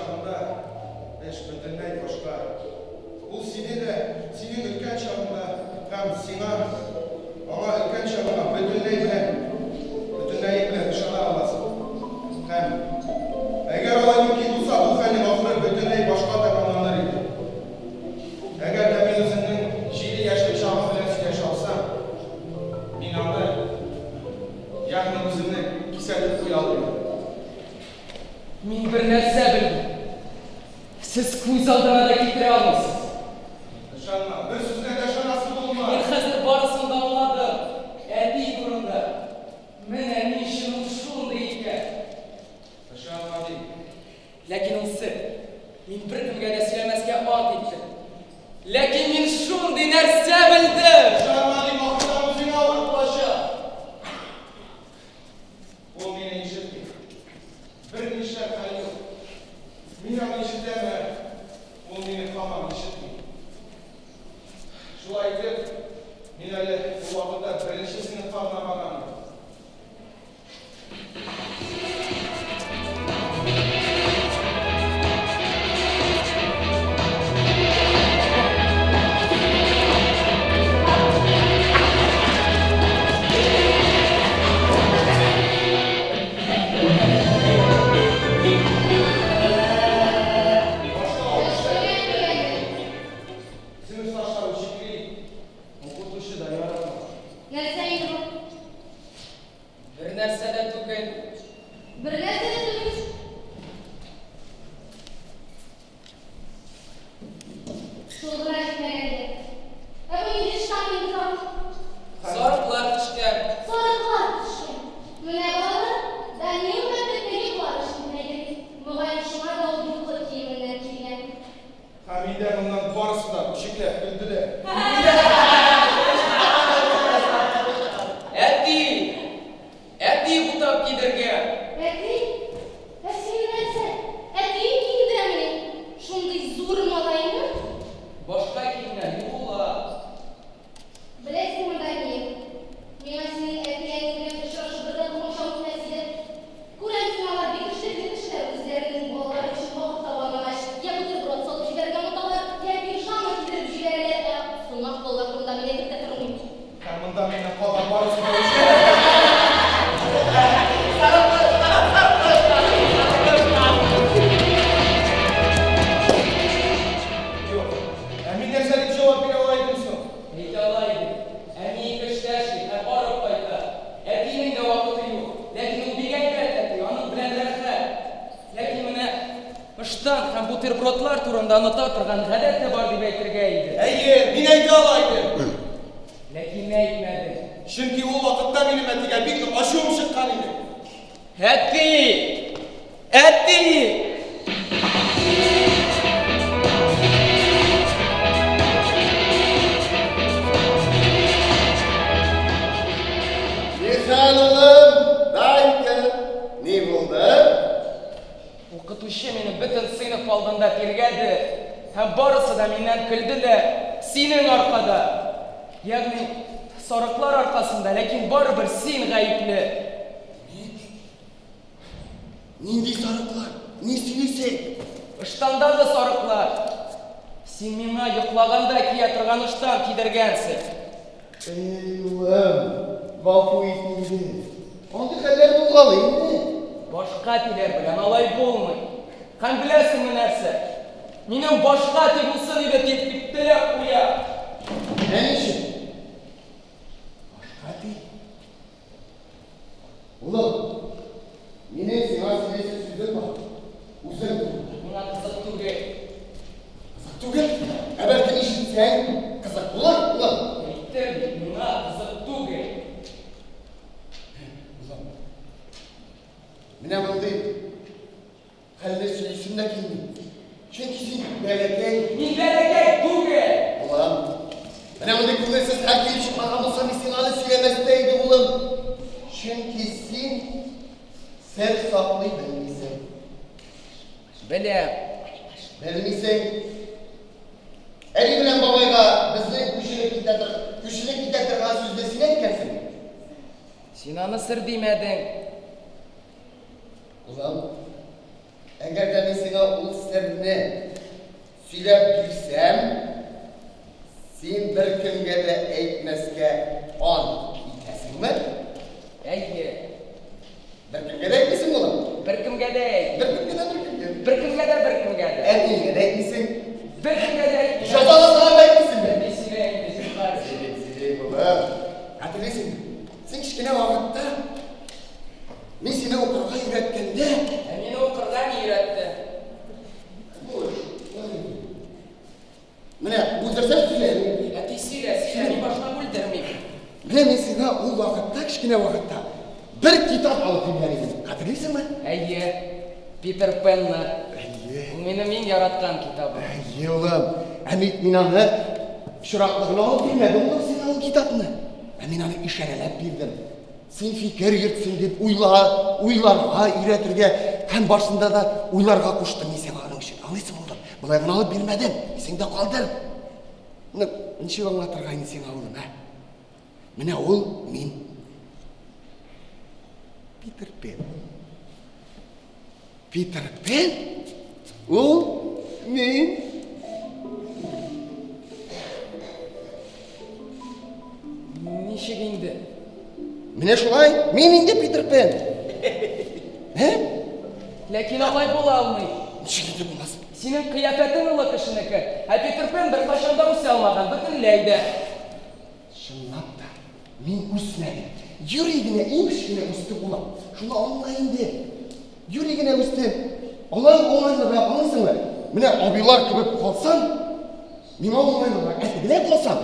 чагында эш бөтенләй башка. Ул сине дә, синең өлкән чагыңда һәм сиңа, аңа өлкән чагыңа бөтенләй белән, бөтенләе белән ышана аласың. Һәм, әгәр алай мөмкин булса, бу хәлнең ахыры бөтенләй башка тәмамланыр иде. Әгәр дә мин үземнең җиде яшьлек чагым белән сөйләшә алсам, мин аны, ягъни үземне кисәтеп куя алыр идем. Мин бер нәрсә белдем. Сез күз алдына да китерә алмыйсыз. Ышанма, бер сүзгә дә ышанасы булма. Мин хәзер барысын да аңладым. Әти турында. Менә ни өчен ул шундый икән. Ышанма дим. Ләкин ул сер. Мин беркемгә дә сөйләмәскә ант иттем. Ләкин мин шундый нәрсә белдем! Ышанма дим, ахырдан үзеңә авыр булачак. Ул мине ишетми. Берни эшләр хәл юк. Мин аны ишетәм, ә ул мине һаман ишетми. Шулай итеп, мин әле ул вакытта беренче сыйныфка гына барган идем. Башта ул Сыйныфташлар үчекли, укытучы да яратмый. Нәрсә инде бу? Бернәрсә дә түгел. Бернәрсә дә түгел. Шул гына җитмәгән иде. Ә бу нинди ыштан инде тагын? Сарыклар төшкән. Сарыклар төшкән. Менә балалар, Данил мәктәпкә йоклар өчен генә йөри. Мөгаен шуңа да ул йокы киеменнән килгән. Һәм инде моннан барысы да үчекләп көлделәр. Әти! Әти бутап кидергән. Әти? Ә сине нәрсә, әтиең киендерәмени? Шундый зур малайны? Башка киемнәр юыла. Беләсеңме, Даниил, миңа синең әти-әниең белән очрашып бер дә комачау итмәс иде. Күрәмсең, алар бик эшлекле кешеләр, үзләренең балалары өчен вакыт таба алмагач, я бутерброд салып җибәрергә оныталар, я пижама кидереп җибәрәләр, ә кунак балалар турында мин әйтеп тә тормыйм. Һәм монда миннән калган барысы да үчекләп. Юк. Ә мин нәрсә дип җавап бирә ала идем соң? Әйтә ала идем. Әни эштә эшли һәм арып кайта. Әтинең дә вакыты юк. Ләкин ул бик әйбәт әти, аның белән рәхәт. Ләкин менә ыштан һәм бутербродлар турында оныта торган гадәт тә бар дип әйтергә иде. Әйе, мин әйтә ала идем. Ләкин әйтмәдем. Чөнки ул вакытта минем әтигә бик нык ачуым чыккан иде. Әти! Әти! Нихәл, улым, Данька, ни булды? Укытучы мине бөтен сыйныф алдында тиргәде, һәм барысы да миннән көлделәр. Синең аркада! Ягъни, сарыклар аркасында, ләкин барыбер син гаепле. Мин? Нинди сарыклар? Ни сөйлисең? Ыштандагы сарыклар! Син миңа йоклаганда кия торган ыштан кидергәнсең. Эй, улым, гафу ит инде. Андый хәлләр булгалый инде. Башка әтиләр белән алай булмый. Һәм беләсеңме нәрсә? Минем башка әти булсын иде дип дип теләп куя. Ә ничек? Башка әти? Улым, минем сиңа сөйлисе сүзем бар. Үзем турында. Миңа кызык түгел. Кызык түгел? Ә бәлки ишетсәң, кызык булыр, улым? Әйттем бит, миңа кызык түгел. Улым, менә мондый Хәлне сөйлисем дә килми. Чөнки син бәләкәй. Мин бәләкәй түгел! Улым, менә мондый күңелсез хәл килеп чыкмаган булса, мин сиңа аны сөйләмәс тә идем, улым. Чөнки син сер саклый белмисең. Беләм. Белмисең. Әни белән бабайга безнең күченеп китә тор, күченеп китә торган сүзне син әйткәнсең. Син аны сер димәдең. Улым, Әгәр дә мин сиңа ул серне сөйләп бирсәм, син беркемгә дә әйтмәскә ант итәсеңме? Әйе. Беркемгә дә әйтмисең, улым? Беркемгә дә әйтмим. Беркемгә дә, беркемгә. Беркемгә дә, беркемгә дә. Әниеңә дә әйтмисең. Беркемгә дә әйтмим. Җәзаласалар да әйтмисеңме? Мин сине инде, зинһар. Сөйлим, сөйлим, улым. Хәтерлисеңме? Син кечкенә вакытта мин сине укырга өйрәткәндә... Ә мине укырга ни өйрәтте? Бу эш. Менә бүлдерсәң сөйлә. Әти, сөйлә, сөйлә, мин башка бүлдермим. Менә мин сиңа ул вакытта, кечкенә вакытта, бер китап алып биргән идем. Хәтерлисеңме? Әйе, Питер Пенны. Әйе. Ул минем иң яраткан китабым. Әйе, улым. Ә бит мин аны очраклы гына алып бирмәдем, улым, сиңа ул китапны. Ә мин аны ишарәләп бирдем. Син фикер йөртсен дип, уйла, уйларга өйрәтергә һәм башында да уйларга куштым мин сиңа аның өчен. Аңлыйсыңмы, улым? Болай гына алып бирмәдем. Исеңдә калдыр. Менә ничек аңлатырга инде сиңа, улым, ә? Менә ул мин. Питер Пен. Питер Пен? Ул мин. Ничек инде? Менә шулай, мин инде Питер Пен. Ә? Ләкин алай була алмый. Ничек инде булмас? Синең кыяфәтең олы кешенеке, ә Питер Пен беркайчан да үсә алмаган, бөтенләй дә. Чынлап та, мин үсмәдем. Юри генә, имеш кенә үстем, улым. Шуны аңла инде. Юри генә үстем. Алай уңайлырак, аңлыйсыңмы? Менә абыйлар кебек калсам, миңа уңайлырак. Ә тегеләй калсам,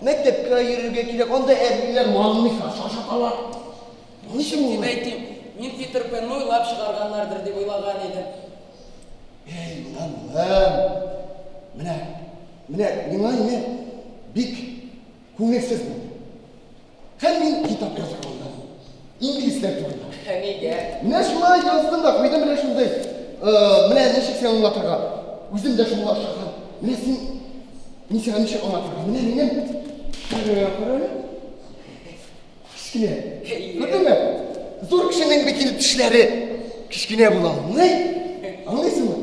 мәктәпкә йөрергә кирәк, анда әбиләр манмыйсың, шашаталар. Ничек дип әйтим, мин Питер Пенны уйлап чыгарганнардыр дип уйлаган идем. Әй, улым, улым. Менә, менә миңа инде бик күңелсез булды. Һәм мин китап язарга уйладым. Инглизләр турында. Ә нигә? Менә шулай яздым да куйдым менә шундый. Менә ничек сиңа аңлатырга? Үзем дә шуңа ошаган. Менә син, мин сиңа ничек аңлатырга? Менә минем кара әле. Кечкенә. Күрдеңме? Зур кешенең бит инде тешләре кечкенә була алмый. Аңлыйсыңмы?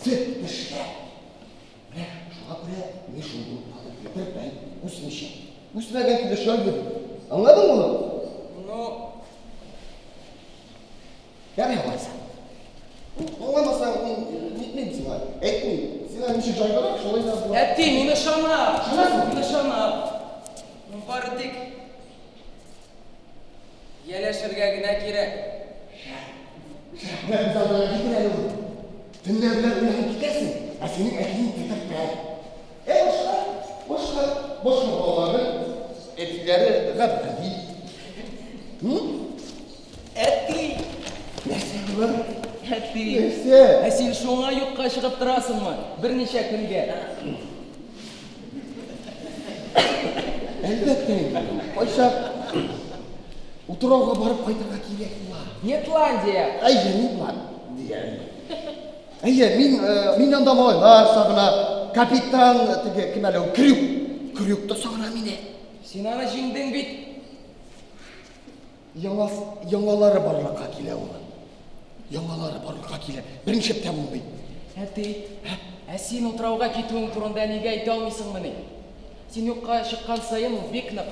Сөт тешләр. Менә шуңа күрә мин шундый булып калдым. Бер бәй үсмичә. Үсмәгән килеш йөрдем. Аңладыңмы улым? Ну, Ярый алайса. Аңламасаң, нитмим сиңа, әйтмим. Сиңа ничек җайлырак, шулай да була. Әти, мин ышанам. Ышанасың? Мин ышанам. Мин бары тик ияләшергә генә кирәк. Менә күз алдыңа китер әле ул. Төнлә белән уянып китәсең, ә синең әтиең Питер Пэн. Ә башка, башка, башка балаларның әтиләре гап-гади. Әти! Нәрсә, улым? Әти! Нәрсә? Ә син шуңа юкка чыгып торасыңмы? Берничә көнгә. Әлбәттә инде. Кайчак утрауга барып кайтырга кирәк була. Нетландия! Әйе, Нетландия. Әйе, мин, мин анда малайлар сагына, капитан теге кем әле ул, Крюк. Крюк та сагына мине. Син аны җиңдең бит. Яңа, яңалары барлыкка килә улым. Яңалары барлыкка килә. Берничек тә булмый. Әти, ә син утрауга китүең турында нигә әйтә алмыйсыңмыни? Син юкка чыккан саен ул бик нык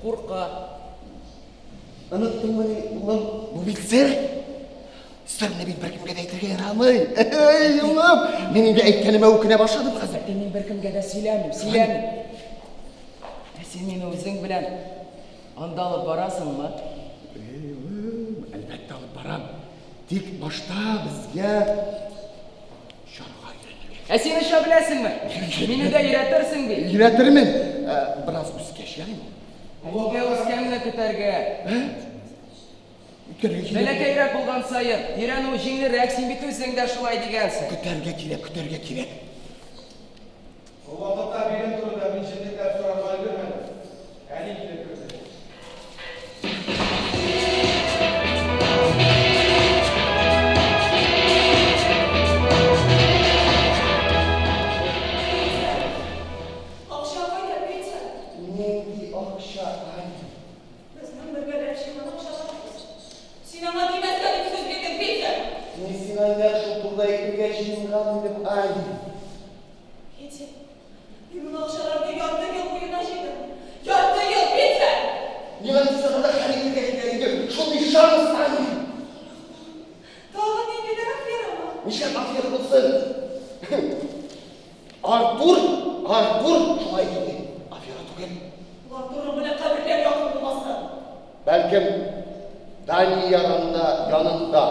курка. Оныттыңмыни, улым? Бу бит сер. Серне бит беркемгә дә әйтергә ярамый. Әй, улым, мин инде әйткәнемә үкенә башладым хәзер. Әти, мин беркемгә дә сөйләмим, сөйләмим. Ә син мине үзең белән Анда алып барасыңмы? Әй, улым, әлбәттә алып барам. Тик башта безгә очарга өйрәнергә. Ә син оча беләсеңме? Мине дә өйрәтерсең бит. Өйрәтермен. Бераз үскәч, ярыймы? Ә нигә үскәнне көтәргә? Ә? Көтәргә кирәк. Бәләкәйрәк булган саен, өйрәнү җиңелрәк, син бит үзең дә шулай дигәнсең. Көтәргә кирәк, көтәргә кирәк. Ул вакытта бирем турында мин җентекләп сорарга өлгермәдем. Әни килеп керде. Петя! Акча кайда, Петя? Нинди акча, Аня? Безнең бергәләп җыйган акчаларыбыз. Син аңа тимәскә дип сүз бирдең, Петя! Мин минем, ай. Петя, мин моны акчаларны ярты ел буена җыйдым. Ярты ел, Петя! Миңа нәрсә гына хәл итәргә кирәк иде, шундый шанс, ай. Тагын ниндидер аферамы? Нишләп афера булсын? Артур, Артур шулай диде. Афера түгел. Ул Артурның белән каберләр якын булмасын. Бәлкем, Дания янында, янында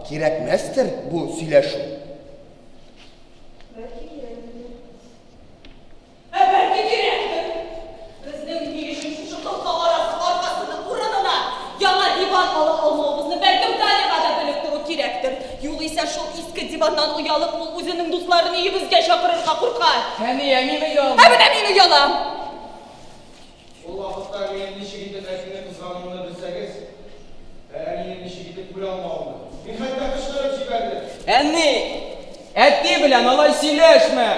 кирәкмәстер бу сөйләшү? Бәлки кирәкмидер. Ә бәлки кирәктер. Безнең ни өчен шушы кылка арасы аркасының урынына яңа диван ала алмавыбызны бәлкем Таняга да белеп тору кирәктер. Югыйсә шул иске диваннан оялып, ул үзенең дусларын өебезгә чакырырга курка. Әни, ә мин оялмыйм. Ә менә мин оялам. Ул вакытта минем ничек итеп әтине кызгануымны белсәгез, ә әнине ничек итеп күрә алмавымны. Мин хәтта кычкырып җибәрдем. Әни! Әти белән алай сөйләшмә!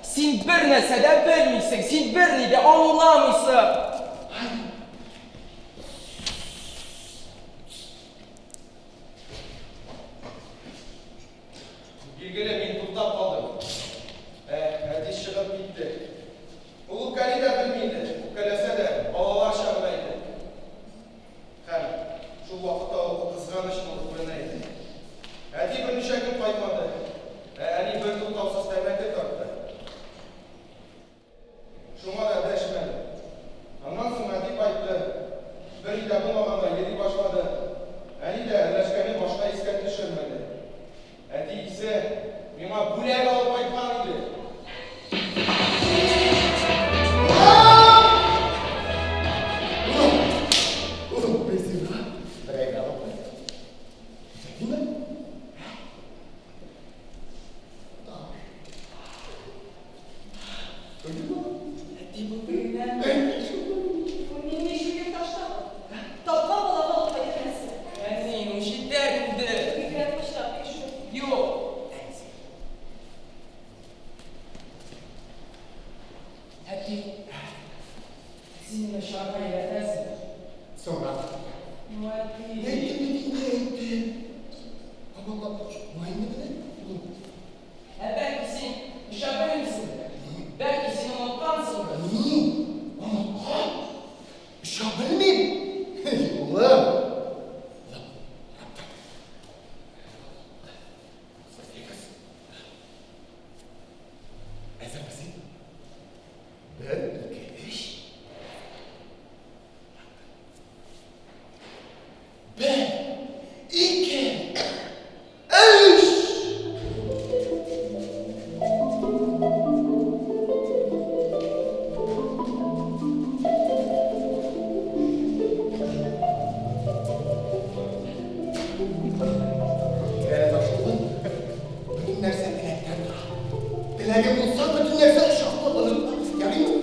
Син бернәрсә дә белмисең, син берни дә аңламыйсың! Билгеле, мин туктап калдым. Ә әти чыгып китте. Ул үпкәли дә белми иде, үпкәләсә дә, балаларча гына итеп. Һәм шул вакытта ул кызганыч булып күренә иде. Әти берничә көн кайтмады, ә әни бертуктаусыз тәмәке тартты. Шуңа да дәшмәде. Аннан соң әти кайтты. Берни дә булмагандай йөри башлады. Әни дә әрләшкәне башка искә төшермәде. Әти исә миңа бүләк алып кайткан иде. Улым, без сиңа бер әйбер алып кайттык. Җәйдеме? Әти бу тегеннән. Бу нинди җиргә таштагы? Тапкан балага алып кайтыр нәрсә. Әни, ну җитәр инде. Бигрәк пычрак бит шул. Юк. Әти, син мине очарга өйрәтәсең. Соңрак. Ну, әти. Әйттем бит инде, әйттем. Кабатлап торма инде менә, улым. Ә бәлки син оча белмисеңдер? Бәлки син оныткансыңдыр? Мин оныткан? Оча белмим. Улым. Улым, карап тор. Әзерме син? Бер, ике, өч. Бер, ике, өч! Тирәне ташладым. Бөтен нәрсә теләктән тора. Теләгең булса, бөтен нәрсә оча ала. Ярыймы?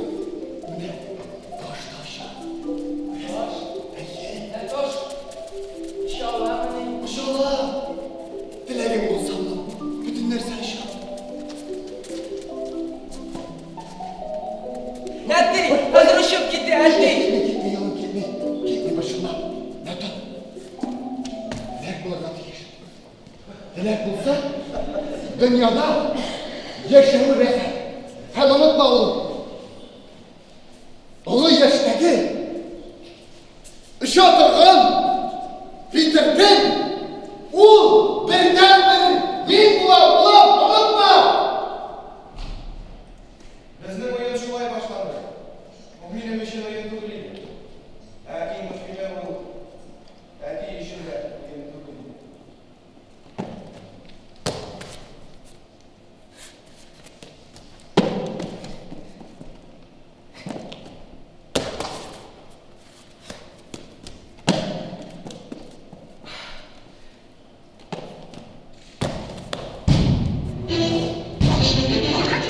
Менә таш та оча. Таш? Әйе. Ә таш оча аламыни? Оча ала. Теләгең булса, бөтен нәрсә оча. Әти, хәзер очып китә, әти. Китми, китми, улым, китми. Китми, борчылма. Нәтан. Теләк булырга тиеш. Теләк булса, дөньяда яшәве рәхәт. Һәм онытма, улым, олы яшьтәге оча торган Питер Пен ул бердәнбер мин булам, улым, онытма! Безнең уен шулай башланды. Бу минем өчен уен түгел иде. Ә иң мөһиме ул әти өчен дә уен түгел иде.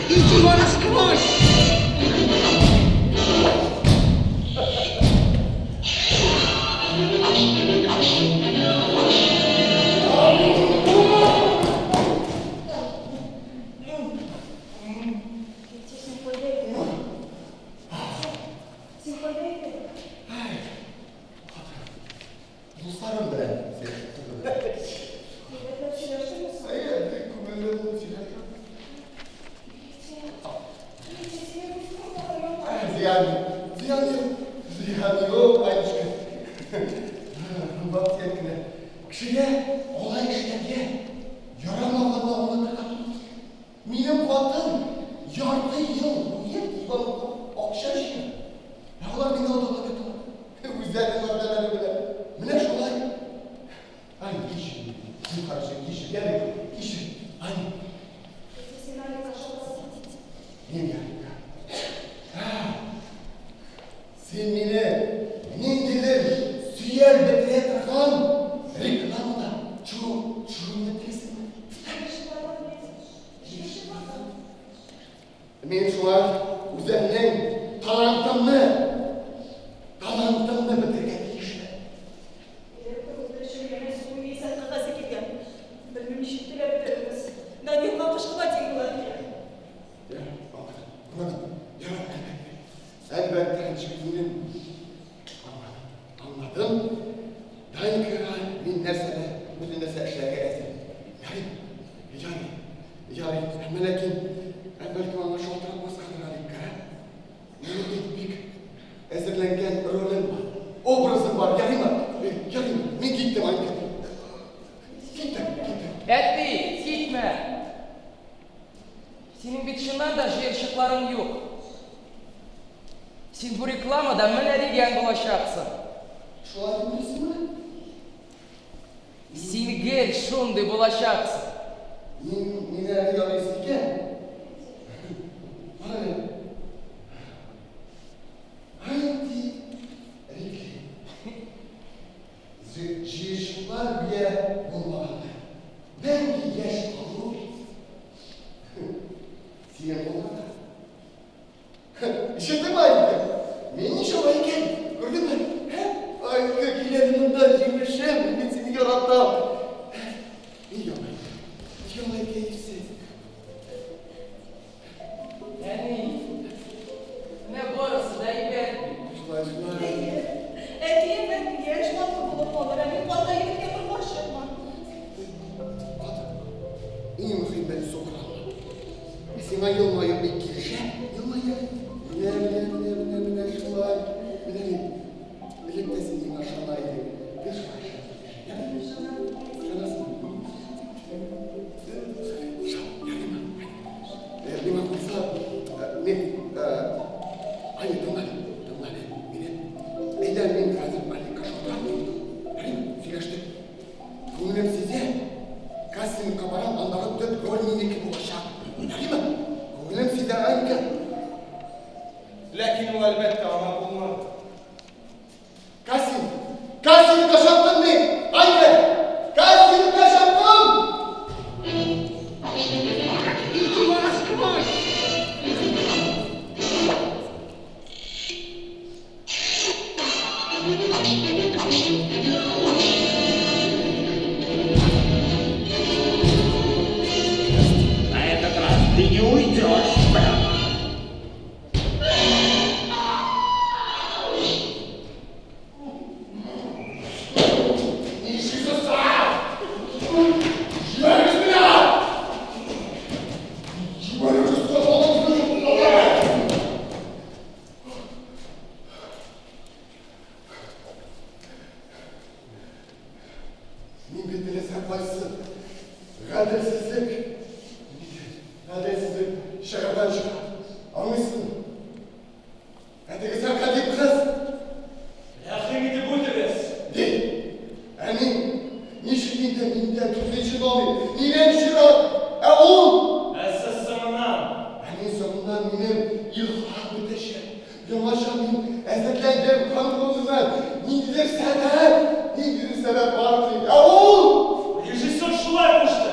Иди его насквозь! Петя, син кайда идең? Петя, син кайда идең? Дусларым белән сөйләшеп тордым. Әйбәтләп сөйләштеңме соң? Әйе, бик күңелле булып сөйләштек. Вак-төяк кенә. Кешегә алай эшләргә ярамаганны аңлатырга туры килә. Минем хатын ярты ел буе диван укып акча җыя. Ә алар мине алдап яталар. Үзләренең вәгъдәләре белән. Менә шулай. Ай, кичер мине, зинһар өчен кичер, яме, кичер, Аня. Мин Ярика. Син мине ниндидер сөял бетерә торган рекламада төшерүемне телисеңме? Мин шулай үземнең талантымны, талантымны бетерергә тиешмен. Директорыбыз өчен янә суи кәгазе килгән. Белмим, ничек түләп бетерербез. Данилга кышкы ботинкалар кирәк. Ярар, аңладым, аңладым. Ярар, әлбәттә. Әлбәттә, ничек минем аңладым, аңладым. Данькага мин нәрсәдә, бөтен нәрсә эшләргә әзер. Ярый, ярый. Ярый, әмма ләкин, ә бәлкем аңа шалтыратмаскадыр Аликка, ә? Минем бит бик әзерләнгән ролем бар, образым бар, ярыймы? Ярыймы? Мин киттем, Алика. Киттем, киттем. Әти, китмә! Синең бит чыннан да җыерчыкларың юк. Син бу рекламада менә дигән булачаксың. Шулай дип уйлыйсыңмы? Син гел шундый булачаксың. Мин, мине әле ярыйсы икән. Кара әле. Антирекли. Җыерчыклар гүя булмагандай. Мәңге яшь калу бит. Синең кулларда. Ишеттеңме, Айка? Мин ничава икән, күрдеңме? Һә? Айка, кил әле монда, җимешем, мин сине яратам. Нигә алай? Нигә алай кәефсез? Әни, менә барысы да әйбәт бит. Шулай, шулай. Әйе, әтием мәңге яшь, матур булып калыр, ә мин картаеп беткән бер карчыкмын. Катык, иң мөһиме, сукранма. Сиңа елмаю бик килешә. Елмая. Менә, менә, менә, менә, менә шулай. Менә мин. Элек тә син миңа ышана идең. Гел шулай ышан. Ышанасың. Ышан, ярыймы? Миңа калса, мин, Аня, тыңла әле, тыңла әле мине. Әйдә, мин хәзер Аликка шалтыратыйм. Ярыймы? Сөйләштек. Күңелем сизә, кастингка барам, андагы төп роль минеке булачак. Ярыймы? Күңелем сизә, Анька. Ләкин ул, әлбәттә, аңа булмады. Кастинг! Кастингка чыктым мин! Анька! Кастингка чыктым! Иди насквозь! На этот раз ты не уйдешь, брат. Нишлисез сез? Җибәрегез мине! Җибәрегез, Мин бит теләсә кайсы гаделсезлек, гаделсезлек чыгардан чыга. Аңлыйсызмы? Ә теге сәркатип кыз. Рәхим итеп үтегез. Ди. Ә мин ничек инде миндә дүртенче номер, минем чират, ә ул? Ә сез соңыннан. Ә мин соңыннан минем илһам бетәчәк. Яңача мин әзерләндем һәм гомумән, ниндидер сәбәп, ниндидер сәбәп бар ди. Ә ул? Режиссер шулай кушты.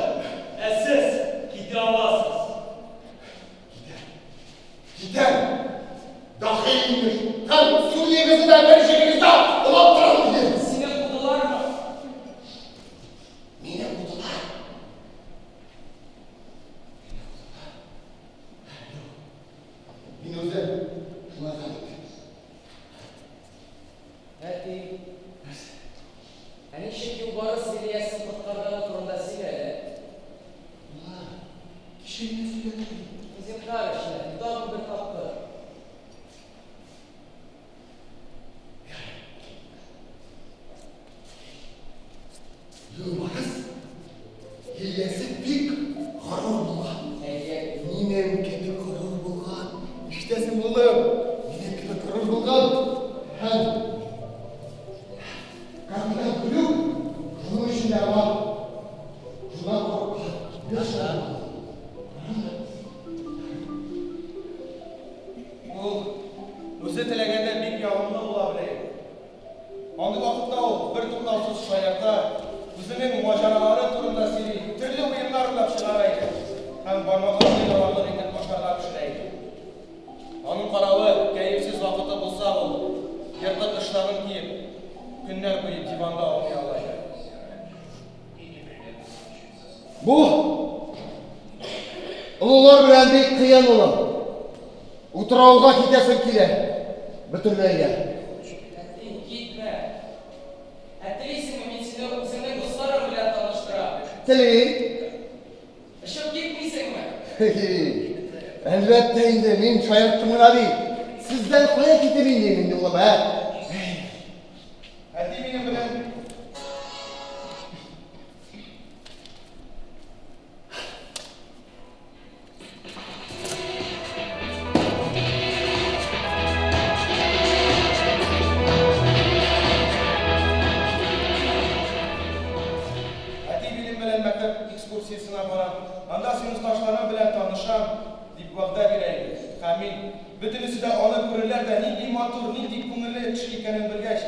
Ә сез китә аласыз. Китәм. Китәм. Дахи имеш. Һәм студиягезне дә бер җирегездә олактырам дидем. Сине кудылармы? Мине кудылар. Мине кудылар. Юк. Мин үзем шулай хәл иттем. Әти, ә ничек юлбарыс Лилиясен коткарганы турында сөйлә әле. Болар кичә генә сөйләдем бит. Зинһар өчен, әти, тагын бер тапкыр. дә аңа шуннан курыккан. Гел шулай булган. Ул үзе теләгәндә бик ягымлы була белә иде. Андый вакытта ул бертуктаусыз шаярта, үзенең маҗаралары турында сөйли, төрле уеннар уйлап чыгара иде һәм бармакларны яларлык итеп ашарга пешерә иде. Аның каравы, кәефсез вакыты булса, ул, ертык ыштанын киеп, көннәр буе диванда ауный ала иде. Бу олылар белән бик кыен, улым. Утрауга китәсем килә. Бөтенләйгә. Әти, китмә. Ә телисеңме, мин сине үземнең дусларым белән таныштырам? Телим. Очып китмисеңме? Әлбәттә инде, мин шаярттым гына бит. Сездән кая китеп инде инде, улым, ә? Әти минем белән Әти минем белән мәктәп экскурсиясенә бара, анда сыйныфташларым белән танышам, дип вәгъдә бирә иде. Һәм мин, бөтенесе дә аны күрерләр дә нинди матур, нинди күңелле кеше икәнен белгәч,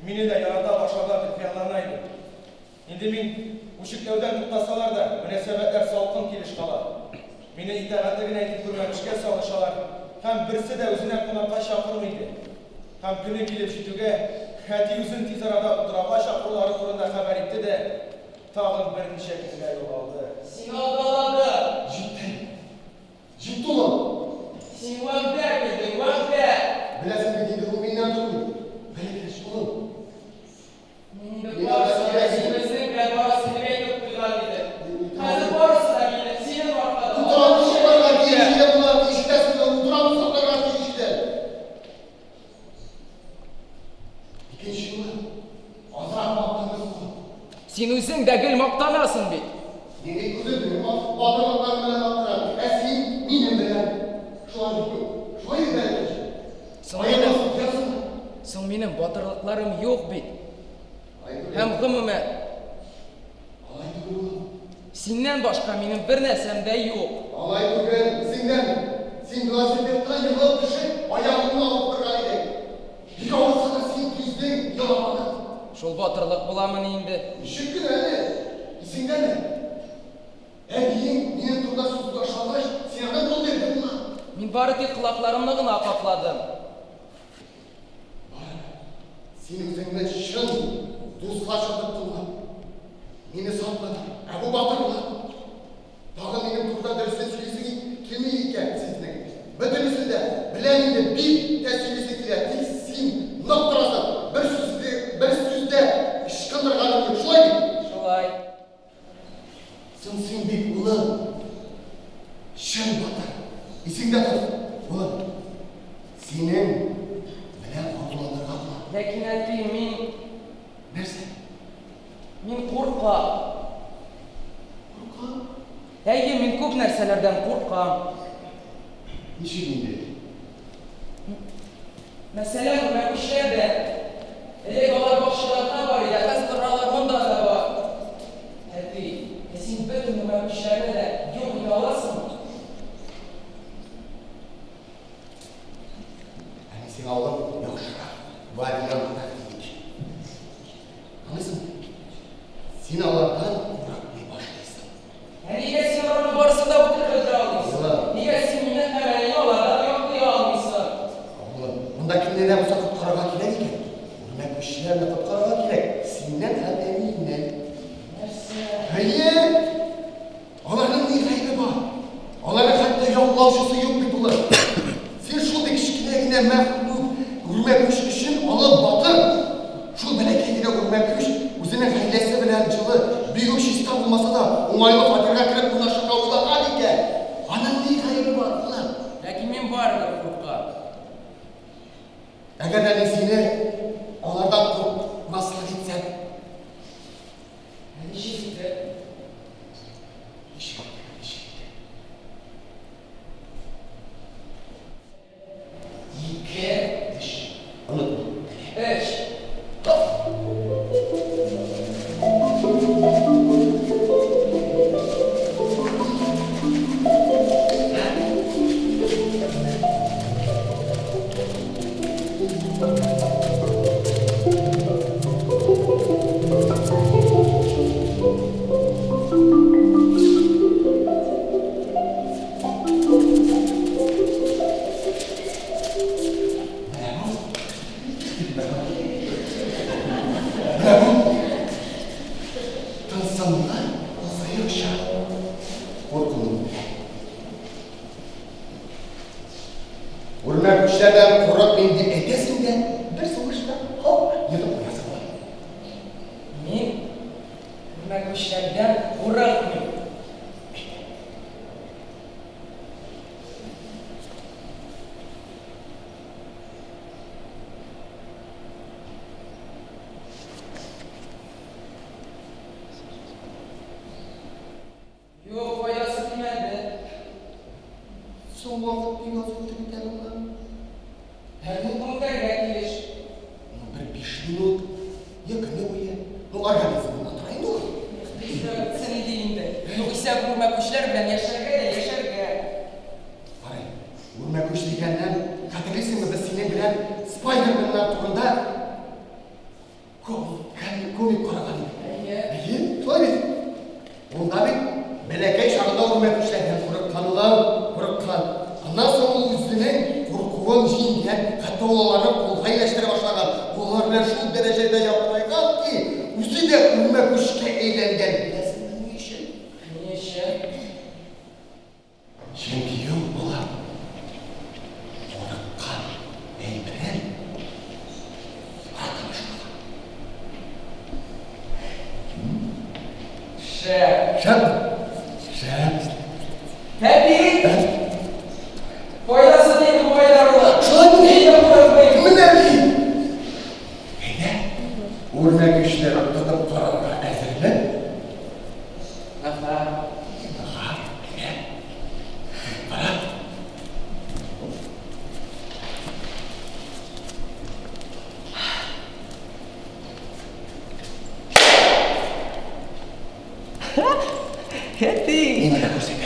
мине дә ярата башларлар дип хыяллана идем. Инде мин үчекләүдән туктасалар да, мөнәсәбәтләр салкын килеш кала. Мине итагатьле генә итеп күрмәмешкә салышалар һәм берсе дә үзенә кунакка чакырмый иде. Һәм көне килеп җитүгә, әти үзен тиз арада утрауга чакырулары турында хәбәр итте дә, тагын берничә көнгә югалды. Син алдаладың! Җитте. Җитте, улым! Син вәгъдә бирдең, вәгъдә! Беләсең бит инде, ул миннән тормый. Бәләкәч, улым. Мин инде барысын да син безнең белән барасың дип әйтеп куйган идем. Хәзер барысы да минем, синең аркада. Утрауны сакларга тиеш иде болар, ишетәсеңме, утрауны сакларга тиеш иде. Икенче юлы азрак мактаныгыз, улым. Син үзең дә гел мактанасың бит. Мин бит үземнең батырлыкларым белән мактанам, ә син минем белән. Шулай бит, шулай бит, бәләкәч? Соң минем, соң минем батырлыкларым юк бит. Һәм гомумән, Алай түгел, улым. Синнән башка минем бер нәрсәм дә юк. Алай түгел, исеңдәме? Син велосипедтан егылып төшеп, аягыңны авырттырган идең. Бик авыртса да син түздең, еламадың. Шул батырлык буламыни инде? Ничек кенә әле? Исеңдәме? Әбиең минем турыда сүз башлагач, син аны кул бирдең миңа. Мин бары тик колакларымны гына капладым. Барыбер, син үзеңне чын дусларча тоттың ла. Мине сатмадың, ә бу батырлык. Тагын минем турыда дөресен сөйлисең килми икән сезнең. Бөтенесен дә беләм инде, бик тә сөйлисе килә, тик син нык торасың, бер сүз, бер сүз дә ычкындырганың юк, шулай бит? Шулай. Соң син бит, улым, чын батыр. Исеңдә тот, улым, синең белән горурланырга була. Ләкин, әти, мин. Нәрсә? Мин куркам. Куркам? Әйе, мин күп нәрсәләрдән куркам. Ничек инде? Мәсәлән, үрмәкүчләр дә. Элек алар бакчада гына бар иде, ә хәзер алар монда да бар. Әти, ә син бөтен үрмәкүчләрне дә юк итә аласыңмы? Ә мин сиңа, улым, яхшырак вариант тәкъдим итәм. Аңлыйсыңмы? Син алардан курыкмый башлыйсың. Ә нигә син аларның барысын да үтереп бетерә алмыйсың? Нигә син мине һәм әнине алардан яклый алмыйсың? Улым, монда кемне дә булса коткарырга кирәк икән, үрмәкүчләрне коткарырга кирәк, синнән һәм әниеңнән. Нәрсә? Әйе! Аларның ни гаебе бар? Аларның хәтта яклаучысы юк бит, улым. Син шундый кечкенә генә мәхлук, үрмәкүч өчен алып батыр. Шул бәләкәй генә үрмәкүч үзенең гаиләсе белән җылы, бик үк чиста булмаса да, уңайлы фатирга кереп урнашырга уйлаган икән. Аның ни гаебе бар, улым? Ләкин мин барыбер куркам. Әгәр дә мин сине алардан курыкмаслык итсәм? Ә ничек итеп? Ничек итеп, ничек итеп? Ике. Өч. Онытма. Өч. Соңыннан ул сыекча куркуын белә. Үрмәкүчләрдән курыкмыйм дип әйтәсең дә, бер сулышта, һоп, йотып куясың аларны. Мин үрмәкүчләрдән курыкмыйм. Юк, файдасы тимәде. Соң вакыт бик аз үтте бит әле, улым. Һәм күпме үтәргә тиеш? Ну, бер биш минут, я көне буе. Ну, организм моннан тора инде ул. Тизрәк үтсен иде инде. Югыйсә бу үрмәкүчләр белән яшәргә дә яшәргә. Карый, үрмәкүч дигәннән, хәтерлисеңме, без синең белән Спайдерменнар турында Комик, комик караган идек. Әйе. Әйе, шулай бит. Ул да бит бәләкәй чагында үрмәкүчләрдән курыккан улым, курыккан. Аннан соң ул үзенең куркуын җиңгән, хәтта ул аларны кулга ияләштерә башлаган. Ул алар белән шул дәрәҗәдә якынайган ки, үзе дә үрмәкүчкә әйләнгән. Беләсеңме ни өчен? Ни өчен? Чөнки юк була курыккан әйберен ярата башлаган. Шәп. Шәп. Шәп. Әти! Файдасы тиде бу айдарлы. Шулай мени? Мин дә курыкмыйм. Менә мин. Әйдә, үрмәкүчләр тотып карарга әзерме? Аһа. Аһа, әйдә. Кара. Әти! Миңа да күрсәт.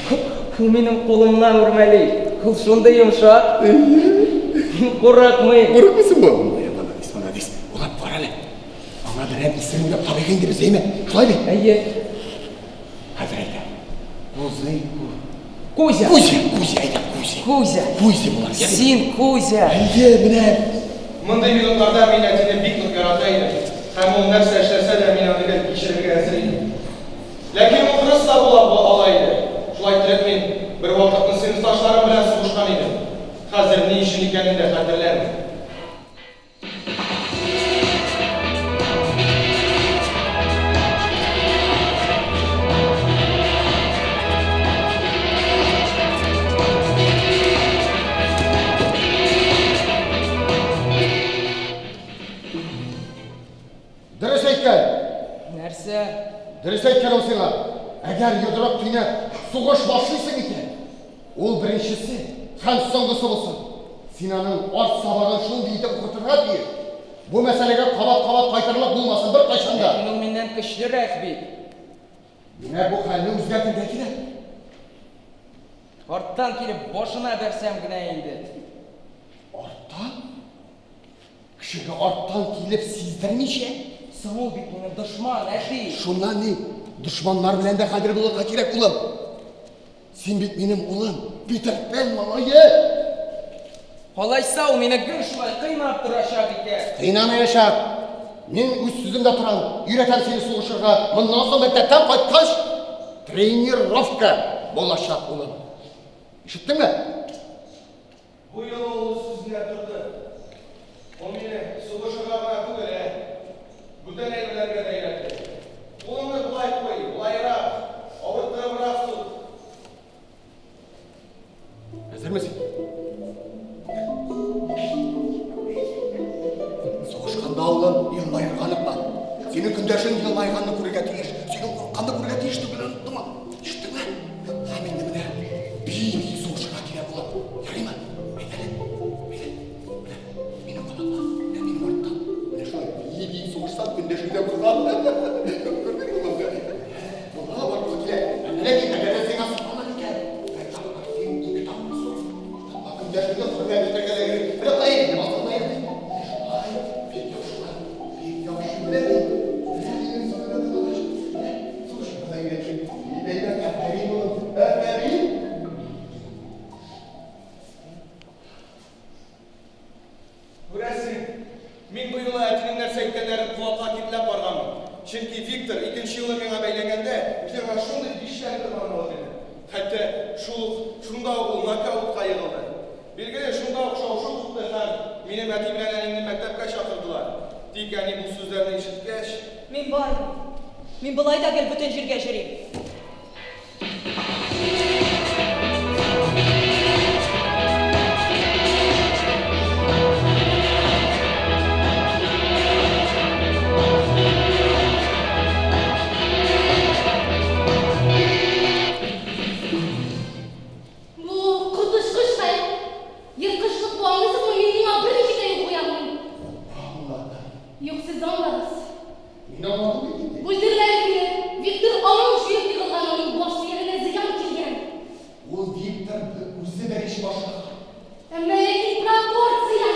Ул минем кулымнан үрмәли. Ул шундый йомшак. Мин курыкмыйм. Курыкмыйсыңмы? Молодец, молодец. Улап кара әле. Аңа берәр исем уйлап табыйк инде без, әйме? Шулай бит? Әйе. Хәзер әйтәм. Кузый, Кузя. Кузя, Кузя, әйтәм, Кузя. Кузя. Кузя була. Син Кузя. Әйе, менә. Мондый минутларда мин әтине бик нык ярата идем һәм ул нәрсә эшләсә дә, мин аны гел кичерергә әзер идем. Ләкин ул кырыс та була ала иде. Шулай иттереп мин бервакытны сыйныфташларым белән сугышкан идем. Хәзер ни өчен икәнен дә хәтерләмим. Дөрес әйткән. Нәрсә? Дөрес әйткән ул сиңа. Әгәр йодрык төйнәп сугыш башлыйсың икән, ул беренчесе һәм соңгысы булсын. Син аның арт сабагын шундый итеп укытырга тиеш. Бу мәсьәләгә кабат-кабат кайтырлык булмасын беркайчан да. Ләкин ул миннән көчлерәк бит. Менә бу хәлне үзгәртергә кирәк. Арттан килеп башына бәрсәм генә инде. Арттан? Кешегә арттан килеп сиздермичә? Соң ул бит минем дошман, әти. Шуннан ни? Дошманнар белән дә кадер булырга кирәк, улым. Син бит минем улым, Питер Пэн малае. Алайса ул мине гел шулай кыйнап торачак икән. Кыйнамаячак. Мин үз сүземдә торам. Өйрәтәм сине сугышырга. Моннан соң мәктәптән кайткач, тренировка булачак, улым. Ишеттеңме? Бу юлы ул үз сүзендә торды. Ул мине сугышырга гына түгел, ә бүтән әйберләргә дә өйрәтте. Кулыңны болай куй, болайрак, авырттырыбрак сук. Әзерме син? Сугышканда, улым, елмаерга онытма. Синең көндәшең елмайганны күрергә тиеш. Синең курыкканны күрергә тиеш түгел, оныттыңмы? Ишеттеңме? Һәм инде менә бии-бии сугышырга кирәк була. Ярыймы? Әйдә әле. Әйдә. Менә мине кабатла. Менә минем арттан. Менә шулай бии-бии сугышсаң, көндәшең дә куркар. Күрдеңме, улым? Була, барысы килә. Ләкин әгәр дә сиңа сукалар икән, бер тапкыр син, ике тапкыр сук. Тапма көндәшеңне хөрмәт итәргә дә йөри. Менә кая инде, басылмай инде. Менә шулай, бик яхшы, бик яхшы. Менә мин, менә минем сүземне тыңлагач, менә сугышырга да өйрәттем. Әйбәт, афәрин, улым, афәрин! Күрәсең, мин бу юлы әтинең нәрсә әйткәннәрен колакка киртләп барганмын. Чөнки Виктор икенче юлы миңа бәйләнгәндә, Әти аңа шундый бишләр торганын алып бирде. Хәтта шул ук, шунда ук ул нокаутка егылды. Билгеле, шунда ук шау-шу купты һәм минем әти белән әниемне мәктәпкә чакырдылар. Тик әни бу сүзләрне ишеткәч. Мин бармыйм. Мин болай да гел бөтен җиргә җөрим. Бу коточкыч хәл! Ерткычлык бу, аңлыйсызмы, мин моңа берничек тә юл куя алмыйм. Аңладым. Юк, сез аңлагыз. Мин аңладым бит инде. Бүлдермәгез мине! Виктор аның җыеп егылган, аның баш сөягенә зыян килгән. Ул Виктор үзе беренче башлаган. Әмма ләкин пропорция!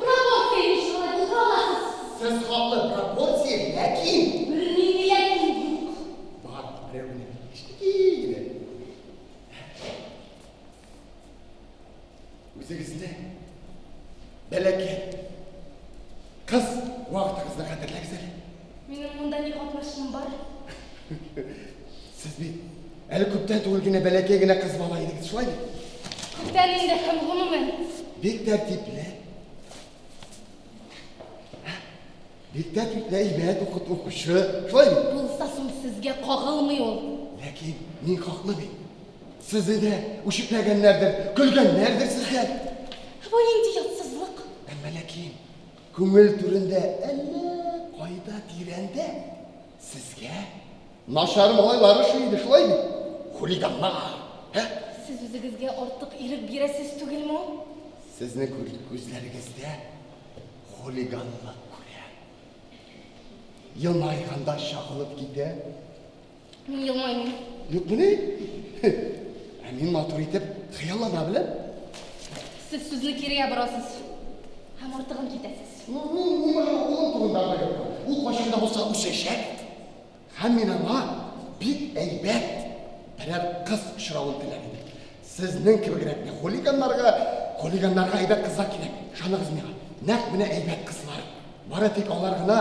Пропорция ничек алай булдыра аласыз? Сез хаклы, пропорция, ләкин. Бернинди ләкин юк. Бар, берәү генә. Кечкенәкәй генә. Үзегезне бәләкәй кыз вакытыгызны хәтерләгез әле. Минем монда ни катнашым бар? Сез бит әле күптән түгел генә бәләкәй генә кыз бала идегез, шулай бит? Күптән инде һәм гомумән. Бик тәртипле. Бик тәртипле, әйбәт укыт укучы, шулай бит? Булса соң сезгә кагылмый ул. Ләкин мин хаклы бит. Сезне дә үчекләгәннәрдер, көлгәннәрдер сездән. Бу нинди ятсызлык? Әмма ләкин күңел түрендә әллә кайда тирәндә сезгә начар малайлар ошый иде, шулай бит? Хулиганнар, ә? Сез үзегезгә артык ирек бирәсез түгелме ул? Сезнең күзләрегездә хулиганлык күрә. Елмайганда чагылып китә. Мин елмаймыйм. Юкмыни? Ә мин матур итеп хыяллана беләм. Сез сүзне кирегә борасыз һәм артыгын китәсез. Мин миңа улым турында гына. Ул кайчан да булса үсәчәк. Һәм мин аңа бик әйбәт берәр кыз очравын теләр идем. Сезнең кебегрәк хулиганнарга, хулиганнарга әйбәт кызлар кирәк. Ышаныгыз миңа. Нәкъ менә әйбәт кызлар. Бары тик алар гына,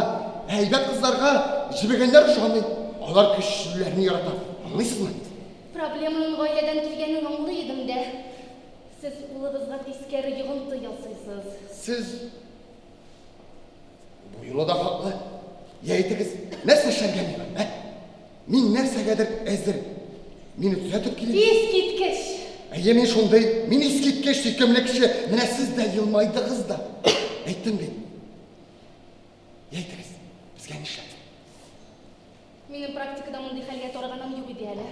ә әйбәт кызларга җебегәннәр ошамый. Алар көчлеләрне ярата. Аңлыйсызмы? Проблеманың гаиләдән килгәнен аңлый идем дә. Сез улыгызга тискәре йогынты ясыйсыз. Сез бу юлы да хаклы. Я әйтегез, нәрсә эшләргә миңа, ә? Мин нәрсәгәдер әзер. Мине төзәтеп килегез. Искиткеч! Әйе, мин шундый, мин искиткеч сөйкемле кеше. Менә сез дә елмайдыгыз да. Әйттем бит. Я әйтегез, безгә нишләп? Минем практикада мондый хәлгә тарыганым юк иде әле.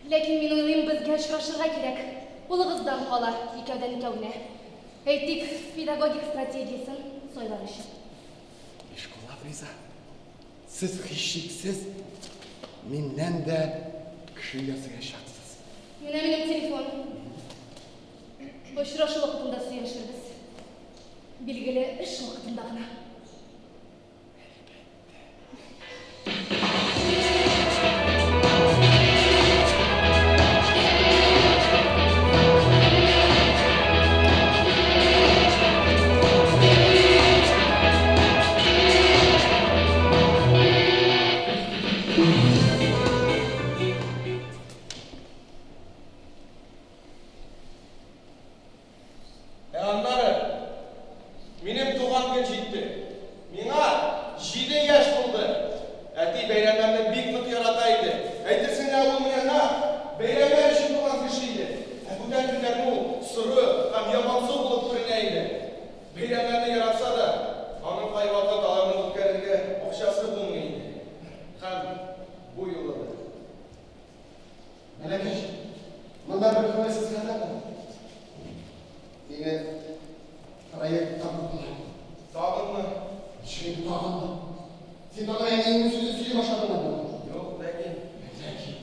Ләкин мин уйлыйм, безгә очрашырга кирәк. Улыгыздан кала, икәүдән-икәү генә. Әйтик, педагогик стратегиясен сайлар өчен. Бишкуллап риза. Сез һичшиксез миннән дә кеше ясаячаксыз. Менә минем телефон. Очрашу вакытында сөйләшербез. Билгеле, эш вакытында гына. Ә аннары минем туган көн җитте. Миңа җиде яшь тулды. Әти бәйрәмнәрне бик нык ярата иде. Әйтерсең лә ул менә нәкъ бәйрәмнәр өчен туган кеше иде. Ә бүтән көннәрне ул соры һәм ямансу булып күренә иде. Бәйрәмнәрне яратса да, аның кайвакыт аларны үткәрергә акчасы булмый иде. Һәм бу юлы да. Бәләкәч, монда бер күңелсез хәбәр бар. Мине проектка куйдылар. Тагынмы? Ничек инде тагынмы? Син тагын әниеңнең сүзен сөйли башладыңмы? Юк, ләкин. Ләкин.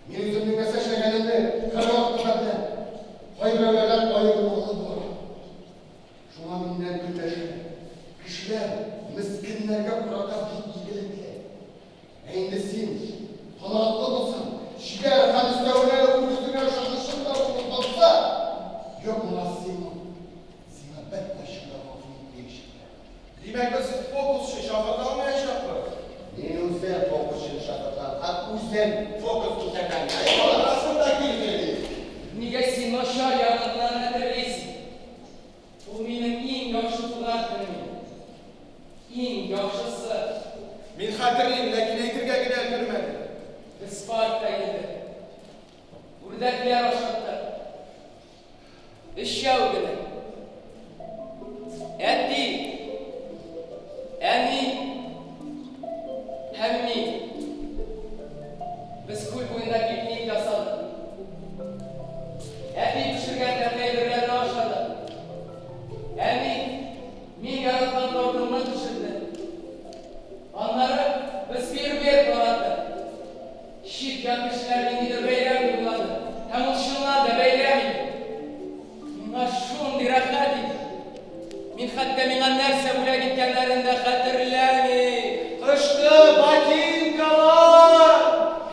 Мин үземнең нәрсә эшләгәнемне һәрвакытта да беләм. Кайберәүләрдән аерылмалы буларак. Шуңа миннән көнләшә. Кешеләр мескеннәргә карата бик игелекле. Ә инде син канатлы булсаң, чибәр һәм өстәвенә үз-үзеңә ышанычың да булса, юк, моңа сыймый. Сиңа беркайчан да гафу итмәячәкләр. Димәк, без фокусчы чакырта алмаячакбыз? Мин үзем фокусчыны чакыртам һәм үзем. гүзәл фокус күрсәтәм. Барысын да килде. Нигә син начар ягын гына хәтерлисең? Ул минем иң яхшы туган көнем иде. Иң яхшысы. Мин хәтерлим, ләкин әйтергә генә өлгермәдем. Без паркта идек. Үрдәкләр ашаттык. Өчәү генә. Әти, әни һәм мин. Без күл буенда пикник ясадык. Әти пешергән тәмле әйберләрне ашадык. Әни мин яраткан тортымны пешерде. Аннары без фейерверк карадык. Чит-ят кешеләр ниндидер бәйрәм дип уйлады. Һәм ул чыннан да бәйрәм иде. Миңа шундый рәхәт иде. Мин хәтта миңа нәрсә бүләк иткәннәрен дә хәтерләмим. Кышкы ботинкалар!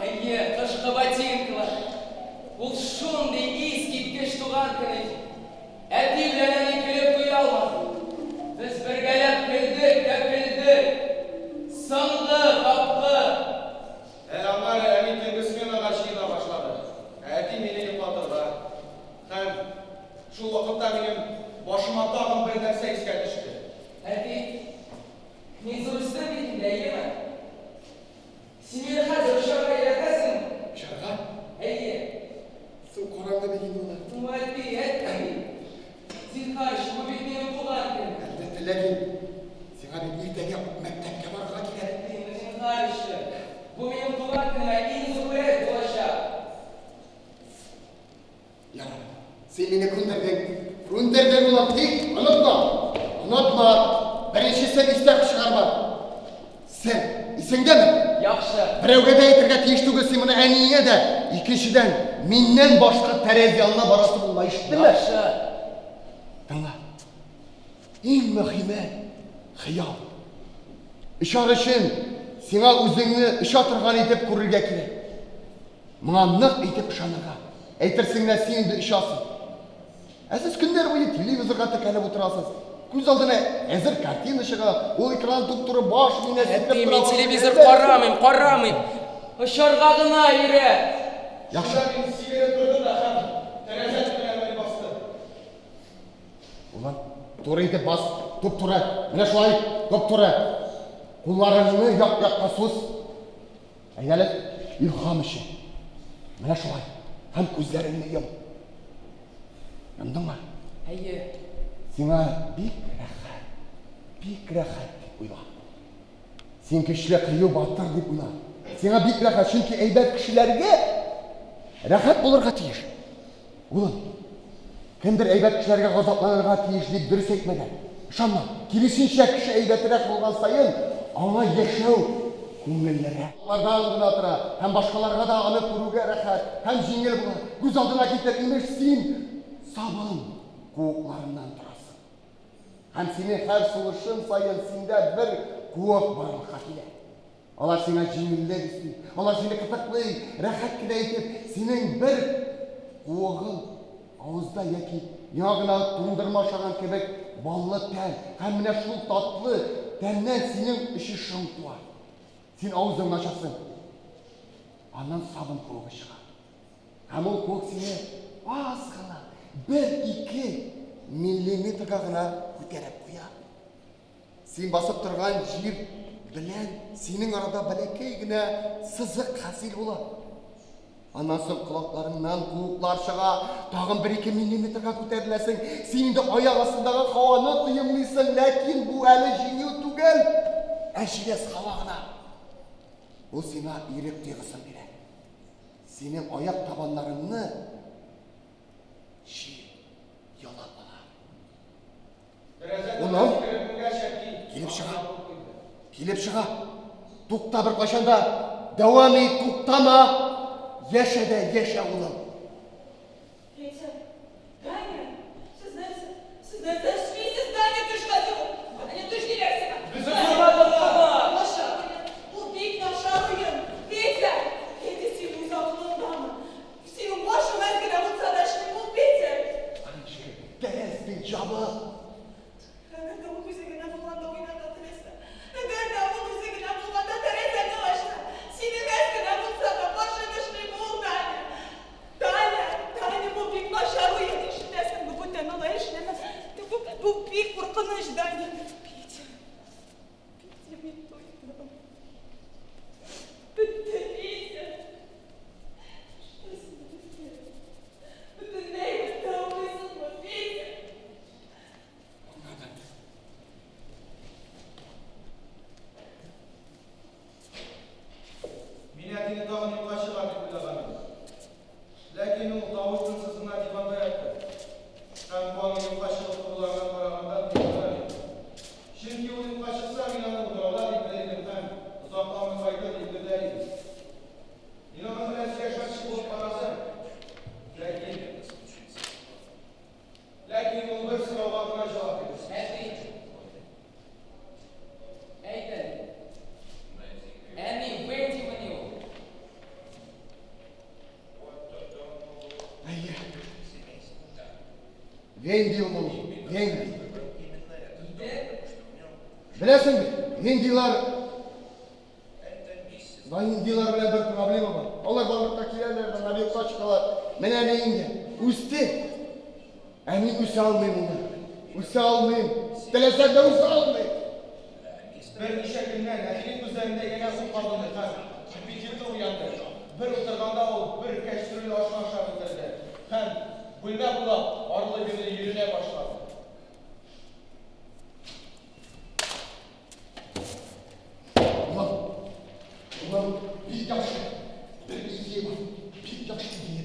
Әйе, кышкы ботинкалар. Ул шундый искиткеч туган көн иде. Әти белән әни көлеп туя алмады. Без бергәләп көлдек тә көлдек. Соңгы тапкыр. Әле аннары әни төнге сменага җыена башлады, ә әти мине йоклатырга. Һәм шул вакытта минем башыма тагын бер нәрсә искә төште. Әти, мин зур үстем бит инде, әйеме? Син мине хәзер очарга өйрәтәсеңме? Очарга? Әйе. Су караңгы бит инде ул. Ну, әти, әти. Зинһар өчен, бу бит минем туган көнем. Әлбәттә, ләкин сиңа бит иртәгә мәктәпкә барырга кирәк. Әти, ну зинһар өчен, бу минем туган көнемә иң зур бүләк булачак. Ярар, син мине күндердең. Күндердең, улым, тик онытма, онытма, беренчесен истән чыгарма. Сер, исеңдәме? Яхшы. Берәүгә дә әйтергә тиеш түгел син моны әниеңә дә. Икенчедән, миннән башка тәрәз янына барасы булма, ишеттеңме? Яхшы. Тыңла. Иң мөһиме хыял. Очар өчен сиңа үзеңне оча торган итеп күрергә кирәк. Моңа нык итеп ышанырга. Әйтерсең лә син инде очасың. Ә сез көннәр буе телевизорга текәлеп утырасыз. Күз алдына әзер картина чыга, ул экран туп-туры баш миенә сикереп Әти, тора. мин телевизор карамыйм, карамыйм. Очарга гына өйрәт. Яхшы. Шунда мин сикереп тордым да һәм тәрәзә төбенә менеп бастым. Улым, туры итеп бас, туп-туры. Менә шулай, туп-туры. Кулларыңны як-якка суз. Әйдәле, илһам өчен. Менә шулай. Һәм күзләреңне йом. Йомдыңмы? Әйе. Сиңа бик рәхәт, бик рәхәт дип уйла. Син көчле, кыю, батыр дип уйла. Сиңа бик рәхәт, чөнки әйбәт кешеләргә рәхәт булырга тиеш. Улым, кемдер әйбәт кешеләргә газапланырга тиеш дип дөрес әйтмәгән. Ышанма, киресенчә, кеше әйбәтрәк булган саен, аңа яшәү күңеллерәк. Лардан гына тора һәм башкаларга да аны күрүгә рәхәт һәм җиңел була. Күз алдына китер, имеш, син сабын куыкларыннан торасың. Һәм синең һәр сулышың саен синдә бер куык барлыкка килә. Алар сиңа җиңеллек өсти, алар сине кытыклый, рәхәт кенә итеп, синең бер куыгың авызда яки яңа гына туңдырма ашаган кебек баллы тәм, һәм менә шул татлы тәмнән синең очышың туа. Син авызыңны ачасың, аннан сабын куыгы чыга. Һәм ул куык сине аз гына, бер-ике миллиметрга гына күтәреп куя. Син басып торган җир белән синең арада бәләкәй генә сызык хасил була. Аннан соң колакларыңнан куыклар чыга, тагын бер-ике миллиметрга күтәреләсең. Син инде аяк астындагы һаваны тоемлыйсың, ләкин бу әле җиңү түгел, ә җиләс һава гына. Ул сиңа ирек тойгысын бирә. Синең аяк табаннарыңны җир ялап ала. Улым, килеп чыга. Килеп чыга. Тукта беркайчан да. Дәвам ит, туктама. Яшә дә яшә, улым. Петя, Таня, сез нәрсә? Сез нәрсә эшлисез? Таня, төш хәзер. Таня, төш диләр сиңа. Без очырмадык. Начар уен. Бу бик начар уен. Петя, Петя, син үз акылыңдамы? Синең башың әз генә булса да эшли, бул, Петя. Анечка, тәрәз бит җабык. Әгәр дә ул үзе генә булганда уйнарга теләсә, әгәр дә ул үзе генә булганда тәрәзәне ачса, синең әз генә булса да. әтине тагын юкка чыгар дип уйлаган идем. Ләкин ул тавыш-тынсыз гына диванда ятты. Һәм бу аның юкка чыгып торуларына караганда тоелырак иде. Чөнки ул юкка чыкса, мин аны утрауда дип белә идем һәм озакламый кайтыр дип көтә идем. Мин аның белән сөйләшмәкче булып карадым, ләкин. Ләкин ул бер сорауга гына җавап бирде. Әти, әйт әле. Әни, Вендимыни ул? Әйе. Венди ул, Венди. Диде. Беләсең бит, Вендилар Вендилар белән бер проблема бар. Алар барлыкка киләләр, һәм юкка чыгалар. Менә мин инде үсте. Ә мин үсә алмыйм улым. Үсә алмыйм. Теләсәм дә үсә алмыйм. Берничә көннән әтинең күзләрендә янә ут кабынды һәм аппетиты уянды. Бер утырганда ул бер кәчтрүл ашны ашап бетерде һәм бүлмә буйлап арлы-бирле йөренә башлады. Улым, улым, бик яхшы. Бер идея бар. Бик яхшы идея.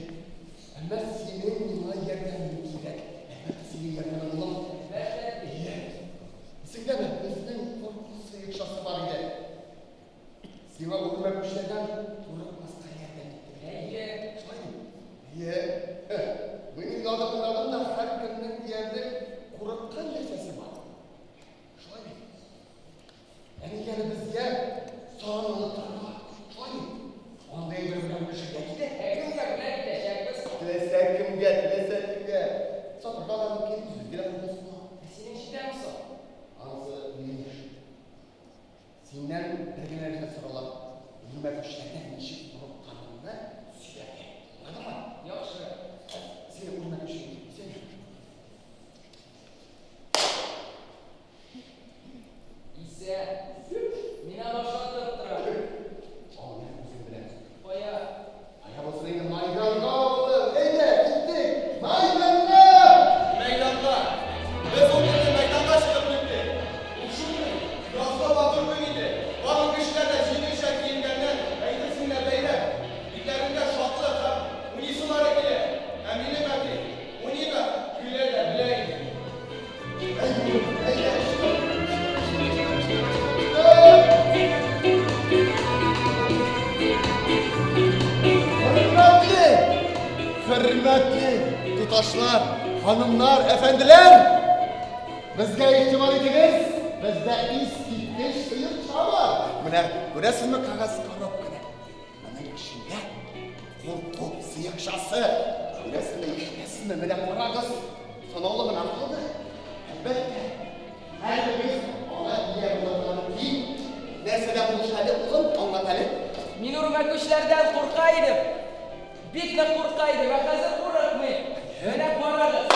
Әмма синең миңа ярдәмең кирәк. Әлбәттә, синең ярдәмең, улым. Әйе. Исеңдәме, безнең курку сыекчасы бар иде. Сиңа үрмәкүчләрдән курыкмаска ярдәм итте. Әйе. Шулаймы? Әйе. Мин уйладым, уйладым да, һәркемнең диярлек курыккан нәрсәсе бар. Шулай бит? Ә нигә әле безгә сан оныттырырга? Шулай бит? Андый әйбер белән бүлешергә кирәк. Ә кемгә бүләк итәчәкбез? Теләсә кемгә, теләсә кемгә. Сатырга да мөмкин, үзебезгә дә файдасы була. Ә синең җитәме соң? Анысы минем эш. Синнән бер генә нәрсә сорала, үрмәкүчләрдән ничек курыкканыңны сөйләргә. Аңладыңмы? Яхшы. Сине үрмәкүчең исәнме? Исән. Мин аны ошатып торам. Ал менә үзең белән. Кая? Кая булсын инде, майданга, улым. Әйдә, киттек. Майданга! Мәйданга! Без ул көнне мәйданга чыгып киттек. Ул шундый язгы матур көн иде. Барлык кешеләр дә җиңелчә киенгәннәр, әйтерсең лә бәйрәм. Битләрендә шатлык һәм уйныйсылары килә. Ә минем әти уйный да, көлә дә белә иде. Хөрмәтле, хөрмәтле туташлар, ханымнар, әфәнделәр! Безгә игътибар итегез, бездә искиткеч сыекча бар. Менә күрәсезме кәгазь коробканы? Моның эчендә курку сыекчасы. Күрәсезме, ишетәсезме? Менә карагыз, санаулы гына калды. Әлбәттә, һәрберегез аңа ия булырга мөмкин. Нәрсәдә булыша әле, улым, аңлат әле. Мин үрмәкүчләрдән курка идем. Бик нык курка идем, ә хәзер курыкмыйм. Менә карагыз.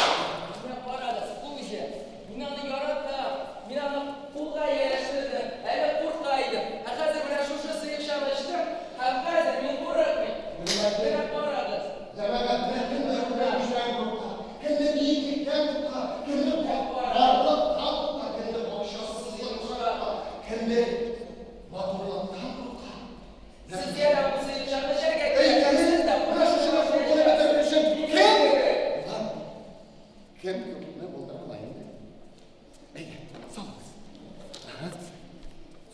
Менә карагыз, Кузя. Мин аны яратам, мин аны кулга ияләштердем, әле курка идем. Ә хәзер менә шушы сыекчаны эчтем, һәм хәзер мин курыкмыйм. Менә карагыз. Җәмәгать, менә кемнәр үрмәкүчләрдән курка, кемнәр биеклектән курка, кемнәр карлыктан курка, кемнәр акчасызлыктан курка, кемнәр матурлыктан курка. Сезгә дә бу сыекчаны эчәргә кирәк, сез дә Менә шушы мәшһүр бетерер өчен кем? Кем күпме булдыра ала инде? Әйдә, салыгыз. Ага.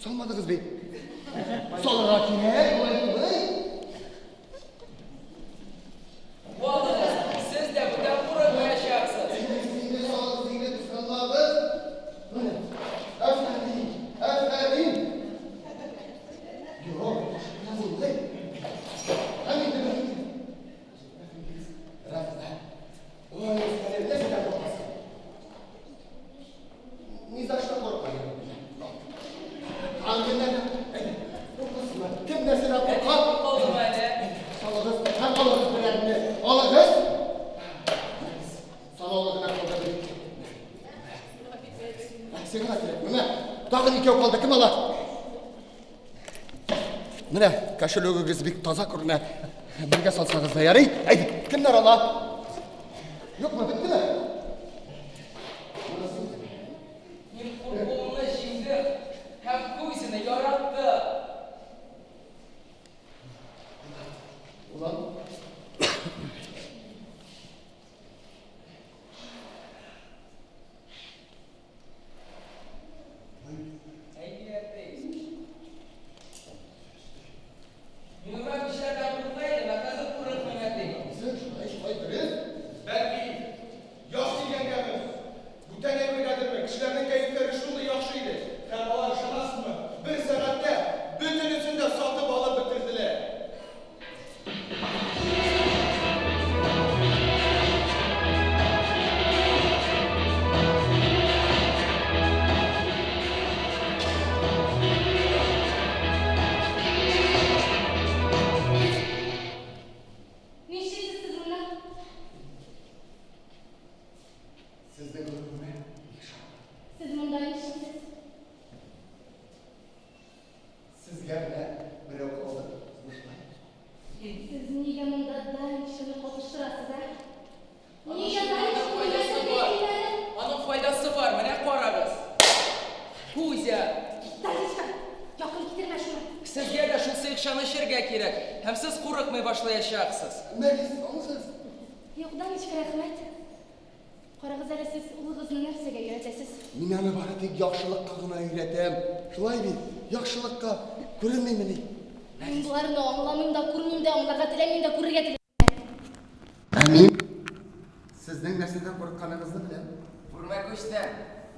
Салмадыгыз бит. Салырга кирәк, болай булмый. Ватыгыз, сез дә бүтән курыкмаячаксыз. Әйдәгез инде, салыгыз инде, кызганмагыз. Менә. Афәрин, афәрин. Юк, менә булмый. Һәм инде Рәхмәт. Ой, Сәлим, нәрсәдән куркасың? Ни за что курка? Ангелләрдән. Әйдә, куркасыңмы? Кем нәрсәдән курка? Калдым әле. Салыгыз, һәм алыгыз берәрне. Алыгыз. Санаулы гына калды бит. Сиңа кирәк. Менә тагын икәү калды. Кем ала? Менә кошелегегез бик таза күренә. Бергә салсагыз да ярый. Әйдә, кемнәр ала? Юкмы, беттеме? Мин куркуымны җиңдем һәм Кузяны яраттым. сыекчаны эчәргә кирәк, һәм сез курыкмый башлаячаксыз. Мәгез, алмасыз. Юк, Данечка, рәхмәт. Карагыз әле, сез улыгызны нәрсәгә өйрәтәсез? Мин аны бары тик яхшылыкка гына өйрәтәм. Шулай бит? Яхшылыкка. Күренмимени? Мин боларны аңламыйм да, күрмим дә, аңларга теләмим дә, күрергә теләмим. Ә мин сезнең нәрсәдән курыкканыгызны беләм. Үрмәкүчтән,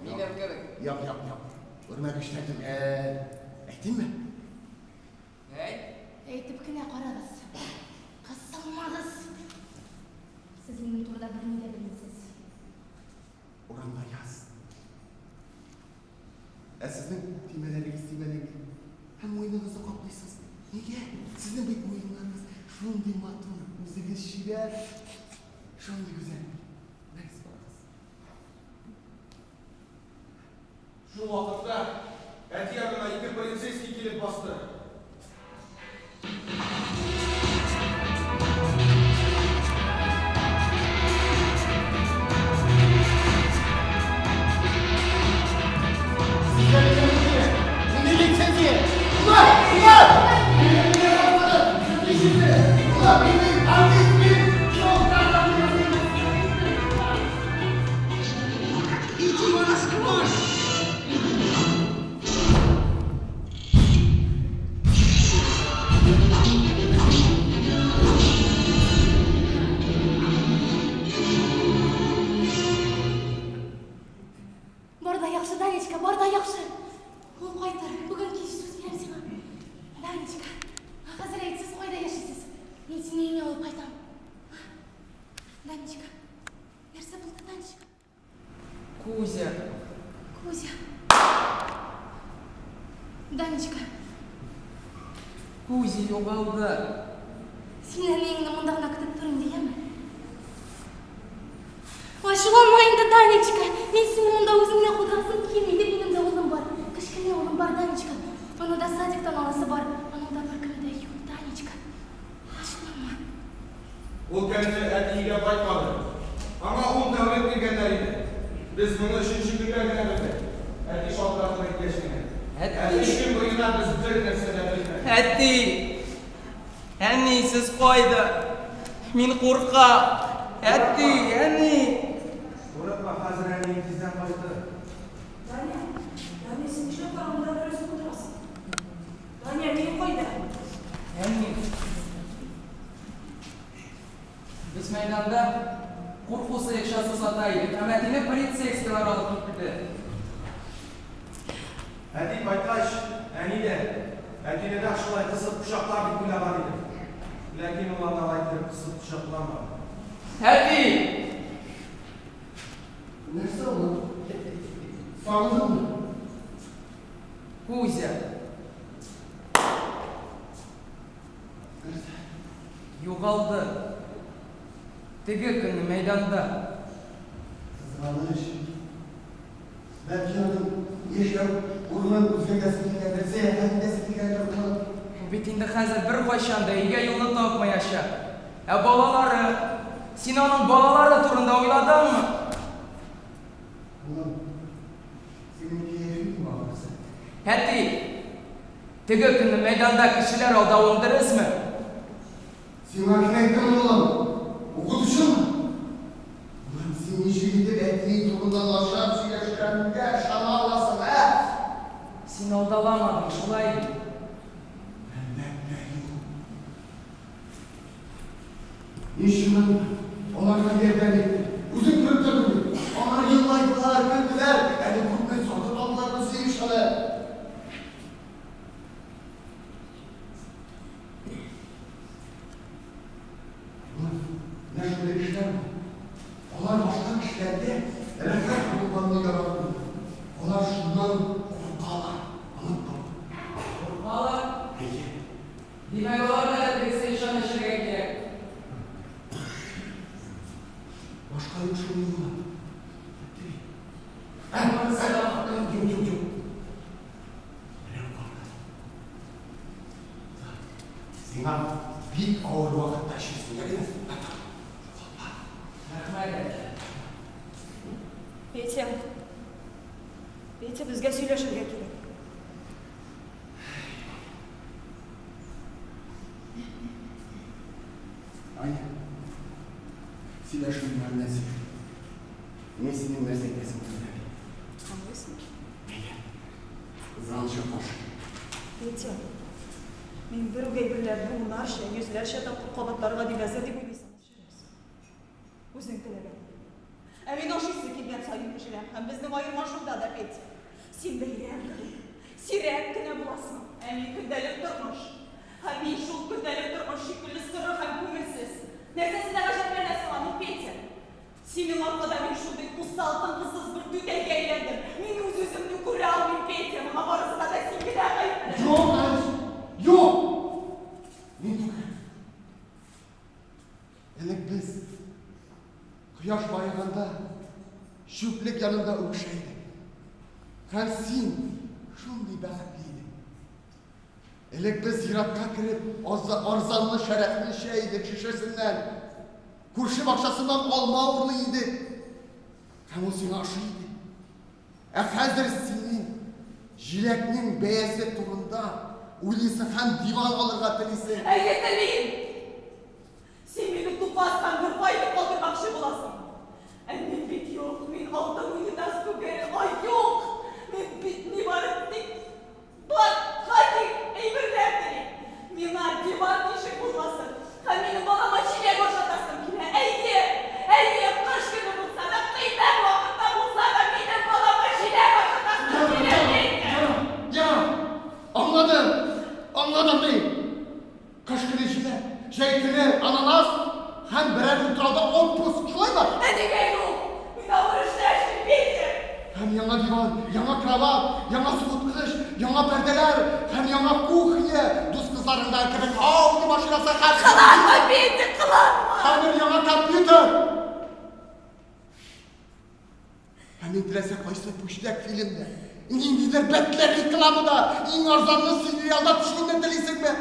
минем кебек. Юк, юк, юк. Үрмәкүчтән түгел. Әйтимме? Әйт. Әйтеп кенә карагыз. Кысылмагыз. Сез минем турыда берни дә белмисез. Урамда яз. Ә сезнең төймәләрегез төймәләнгән. Һәм муеныгызны каплыйсыз. Нигә? Сезнең бит муеннарыгыз шундый матур, үзегез чибәр, шундый гүзәл. Мәгез барыгыз. Шул вакытта әти янына ике полицейский килеп басты. Иди его насквозь! Бар да яхшы, Данечка, бар да яхшы. Ул кайтыр. Бүген кич сүз бирәм сиңа. Данечка, ә хәзер әйт, сез кайда яшисез? Мин сине өеңә алып кайтам. Данечка, нәрсә булды, Данечка? Кузя. Кузя. Данечка. Кузя югалды. Син әниеңне монда гына көтеп тор инде, яме? Ачуланма инде, Данечка. Мин сине монда үзеңне калдырасым килми, дип минем дә улым бар. Кечкенә улым бар, Данечка. Аны да садиктан аласы бар. Аның да беркеме дә юк, Данечка. Ачуланма. Ул көнне әти өйгә кайтмады. Аңа ун тәүлек биргәннәр иде. Без моны өченче көндә генә белдек. Әти шалтыратып әйткәч кенә. Ә өч көн буена без бер нәрсә дә белмәдек. Әти! Әни, сез кайда? Мин куркам. Әти, әни! Курыкма, хәзер әниең тиздән кайтыр. Таня, Таня, син нишләп караңгыда берүзең утырасың? Таня, мин кайда? Әни. Без мәйданда курку сыекчасы сата идек, һәм әтине полицейскийлар алып китте. Әти кайткач, әни дә әтине нәкъ шулай кысып кочаклар дип уйлаган идем. Ләкин ул аны алай иттереп кысып кочакламады. Әти! Нәрсә улым? Сагындыңмы? Кузя. Югалды. Теге көнне мәйданда. Кызганыч. Бәлки аның яшәү урынын үзгәртәсе килгәндер, сәяхәт итәсе килгәндер улым. Ул бит инде хәзер беркайчан да өйгә юлны тапмаячак. Ә балалары? Син аның балалары турында уйладыңмы? Улым, синең кәефең юк ахрысы. Әти! Теге көнне мәйданда кешеләр алдавың дөресме? Сиңа кем әйтте моны, улым? Укытучыңмы? Улым, син ничек итеп әтиең турында начар сөйләшкәнгә ышана аласың, ә? Син алдаламадың, шулай бит? Әлбәттә, юк. Мин чыннан да аларга ярдәм иттем. Үзең күреп тордың бит. Алар елмайдылар, көлделәр. Әле күпме сатып алдылар бу сыекчаны. Менә шундый кешеләр бар. Алар башка кешеләргә рәхәт булганны яратмыйлар. Алар шуннан куркалар. Аңлап кал. Куркалар? Әйе. Димәк, аларга да теге сыекчаны эчәргә кирәк. Башка юк шул юлы. Бетте бит. Ә, Барысы да ә, юк, юк, юк. Берәү калды. Сиңа бик авыр вакытта эчерсең, ягез? Рәхмәт, әти. Петя, Петя, безгә сөйләшергә кирәк. Аня, сөйләшү миңа белән сөйләш. Мин синең нәрсә әйтәсеңне беләм. Аңлыйсың? Әйе. Кызганычка каршы. Петя, мин бер үк әйберләрне унарча, йөзләрчә тапкыр кабатларга дип әзер дип уйлыйсың, яшерәсең. Үзең теләгән. Ә мин ашыйсы килгән саен пешерәм, һәм безнең аерма шунда да, Петя. Син бәйрәм кебек, сирәк кенә буласың, ә мин көндәлек тормыш. Һәм мин шул көндәлек тормыш шикелле соры һәм күңелсез. Нәрсәсенә гаҗәпләнәсең аның, Петя? Синең аркада мин шундый усал, тынгысыз бер түтәйгә әйләндем. Мин үз-үземне күрә алмыйм, Петя, моңа барысына да син генә гаепле. Юк, Алис, юк! Мин түгел. Элек без кояш баеганда чүплек янында үбешә идек. Һәм син шундый бәхетле идең. Элек без зиратка кереп, арзанлы шәрабны эчә идек шешәсеннән. Күрше бакчасыннан алма урлый идек. Һәм ул сиңа ошый иде. Ә хәзер синең җиләкнең бәясе турында уйлыйсың һәм диван алырга телисең. Әйе, телим! Син мине тупас һәм дорфа итеп калдырмакчы буласың. Ә мин бит юк, мин алтын унитаз түгел, ай юк! Мин бит нибары тик бар гади әйберләр телим. Миңа диван тишек булмасын һәм минем балама чиләк ашатасым килә. Әйе, әйе, кыш көне булса да, кыйммәт вакытта булса да, минем балама чиләк ашатасым килә, Петя! Ярар, аңладым, аңладым мин. Кыш көне җиләк, җәй көне ананас һәм берәр утрауда отпуск, шулаймы? Ә нигә юк? Мин авыр эштә эшлим, Петя! Һәм яңа диван, яңа кровать, яңа суыткыч, яңа пәрдәләр һәм яңа кухня, дус кызларыңдагы кебек Ауди машинасы һәм... Кыланма, Петя, кыланма! Һәм өр-яңа компьютер! Ә мин теләсә кайсы пүчтәк фильмда, ниндидер бәтләр рекламада иң арзанлы сериалда төшүемне телисеңме?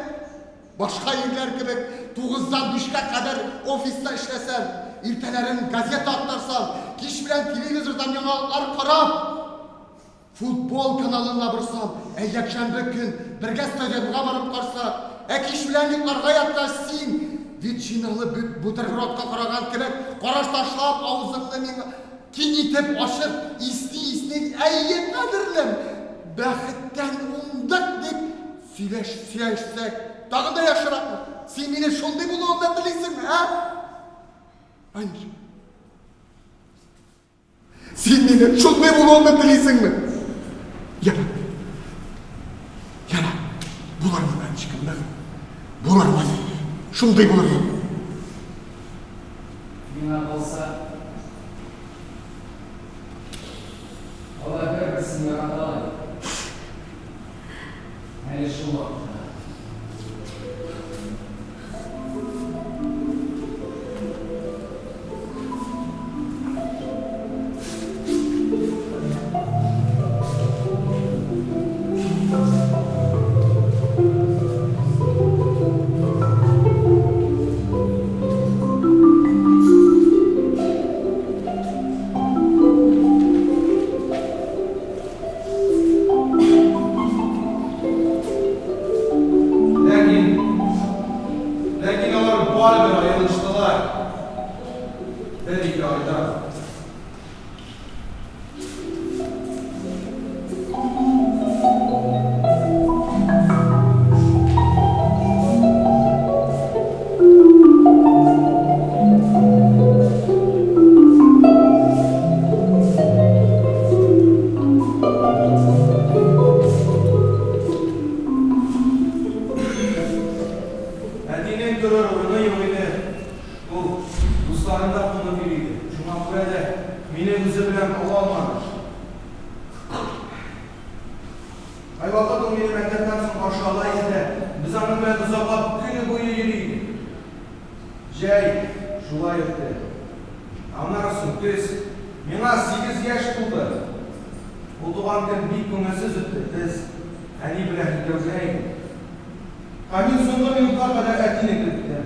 Башка ирләр кебек тугыздан бишкә кадәр офиста эшләсәм, иртәләрен газета актарсам, кич белән телевизордан яңалыклар карап, Футбол каналына борсам, ә якшәмбе көн бергә стадионга барып карсак, ә кич белән йокларга яткач, син, ветчиналы бутербродка караган кебек, караш ташлап, авызыңны миңа киң итеп ачып, исни-исни, Әйе, кадерлем, бәхеттән уңдык, дип сөйләш, сөйләшсәк, тагын да яхшыракмы? Син мине шундый булуымны телисеңме, ә? Анж. Син мине шундый булуымны телисеңме? Ярар. Ярар. Булырмын, Анечкам, да. Булырмын. Шундый булырмын. Миңа калса, алар бер-берсен яраталар. Әле шул вакытта. Ләкин, ләкин алар барыбер аерылыштылар. Бер-ике айдан. Әтинең торыр урыны юк иде. Ул дусларында кунып йөри иде. Шуңа күрә дә мине үзе белән ала алмады. Кайвакыт ул мине мәктәптән соң каршы ала иде дә, без аның белән озаклап көне буе йөри идек. Җәй шулай үтте. Аннары соң көз. Миңа сигез яшь тулды. Ул туган көн бик күңелсез үтте. Без әни белән икәү генә идек. Һәм мин соңгы минутка кадәр әтине көттем.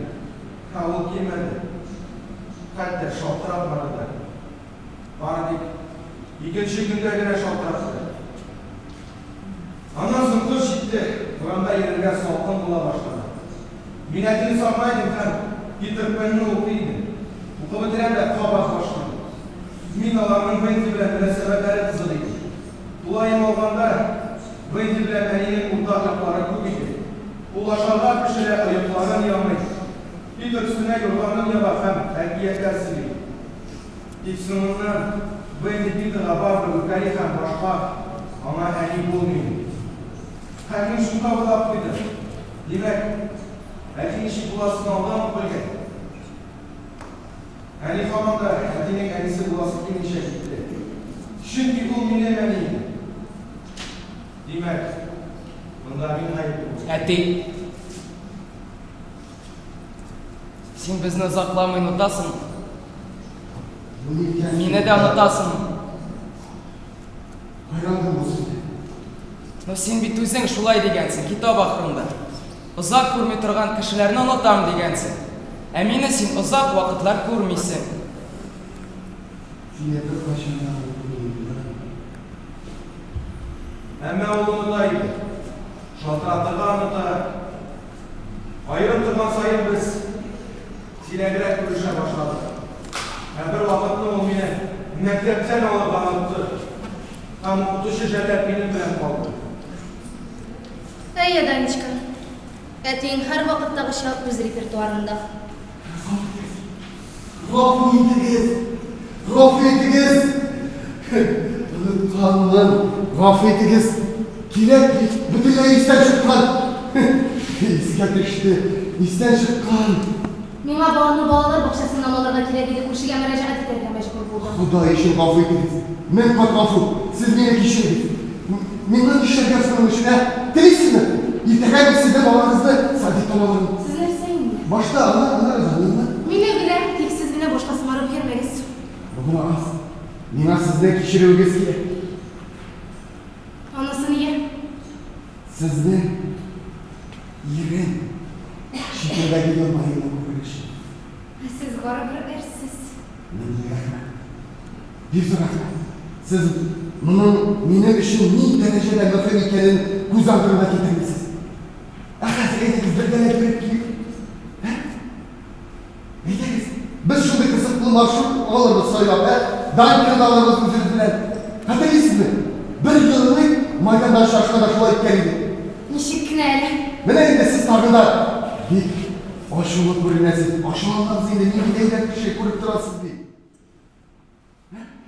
Ә ул килмәде. Хәтта шалтыратмады да. Бары тик икенче көндә генә шалтыратты. Аннан соң кыш җитте. Урамда йөрергә салкын була башлады. Мин әтине сагына идем һәм Питер Пэнны укый идем. Укып бетерәм дә кабат башлыйм. Мин аларның Венди белән мөнәсәбәтләре кызык иде. Тулаем алганда, Венди белән әнинең уртак яклары күп иде. Ул ашарга пешерә, оекларын ямый. Питер өстенә юрганын яба һәм әкиятләр сөйли. Тик соңыннан Венди Питерга барыбер үпкәли һәм башка аңа әни булмый. Һәм мин шунда уйлап куйдым, димәк, әти ничек буласын алдан ук белгән. Әни һаман да әтинең әнисе буласы килмичә китте. Чөнки ул минем әни иде. Димәк, монда мин гаепле булдым. Әти. Син безне озакламый онытасыңмы? Мине дә онытасыңмы? Кайдан алдың бу сүзне? Но син бит үзең шулай дигәнсең, китап ахырында. Озак күрми торган кешеләрне онытам дигәнсең. Ә мине син озак вакытлар күрмисең. Сине беркайчан да онытмыйм, Иван. Әмма ул оныта иде. Шалтыратырга оныта. Аерым торган саен без сирәгрәк күрешә башладык. Ә бер вакытны ул мине мәктәптән алырга онытты. Һәм укытучы жәлләп минем белән калды. Әйе, Данечка, әтиең һәрвакыттагыча үз репертуарында. Гафу итегез! Гафу итегез! Онытканмын, гафу итегез! Кирәк бит, бөтенләй истән чыккан! Искә төште, истән чыккан! Миңа баланы балалар бакчасыннан алырга кирәк иде, күршегә мөрәҗәгать итәргә мәҗбүр булдым. Ходай өчен гафу итегез! Мең кат гафу! Сез мине кичерегез! Миңа нишләргә соң өчен, ә? Телисезме? Иртәгә мин сезнең балагызны садиктан алырмын. Сез нәрсә инде? Башта аны, аннары Данилны. Мине генә, тик сез генә башка соңарып йөрмәгез. Бүген аз. Миңа сезне кичерүегез кирәк. Анысы нигә? Сезнең ирен читендәге елмаюны күрер өчен. Ә сез барыбер әрсез. Нинди рәхмәт. Бик зур рәхмәт. Сез моның минем өчен ни дәрәҗәдә мөһим икәнен күз алдына да китермисез. Ә хәзер әйдәгез бергәләп йөреп килик. Ә? Әйдәгез. Без шундый кызыклы маршрут алырбыз сайлап, ә? Даньканы алырбыз үзебез белән. Хәтерлисезме? Бер ел элек Майданда очрашканда шулай иткән идек. Ничек кенә әле? Менә инде сез тагын да бик ачулы күренәсез. Ачуланмагыз инде, нинди әйбәт кеше күреп торасыз бит.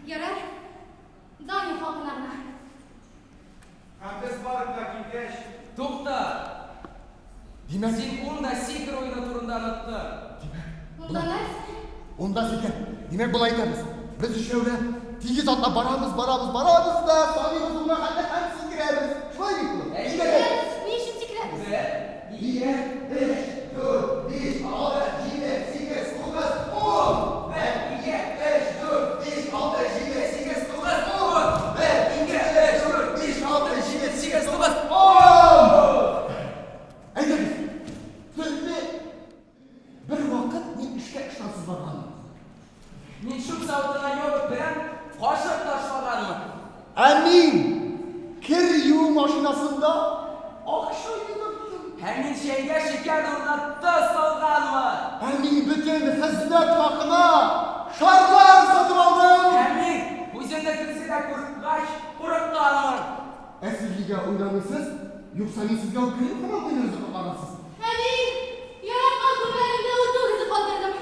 Ярар, Даня хакына гына. Һәм без паркка килгәч. Тукта! Димәк. Син унда сикер уены турында оныттың. Димәк. Унда нәрсә? Унда сикер. Димәк, болай итәбез. Без өчәүләп тигез атлап барабыз, барабыз, барабыз да, саныйбыз унга хәтле һәм сикерәбез. Шулай бит бу? Сикерәбез. Ни өчен сикерәбез? Бер, ике, өч, дүрт, биш, алты, җиде, сигез, тугыз, ун! Бер, ике, өч, дүрт, биш, алты, җиде, сигез, тугыз, ун! Бер, ике, өч, дүрт, биш, алты, җиде, сигез, тугыз, ун! Әйдәгез, төнне бервакыт мин эшкә ыштансыз барганмын. Мин чүп савытына йогурт белән кашык ташлаганмын. Ә мин кер юу машинасында акча йоныттым. Ә мин чәйгә шикәр урынына тоз салганмын. Ә мин бөтен хезмәт хакына шарлар сатып алдым. Ә мин үземне көзгедә күргәч курыкканмын. Ә сез нигә уйламыйсыз? Юкса мин сезгә үпкәлим һаман уйныгызны котлагансыз. Ә мин яраткан күлмәгемдә үтүк эзе калдырдым.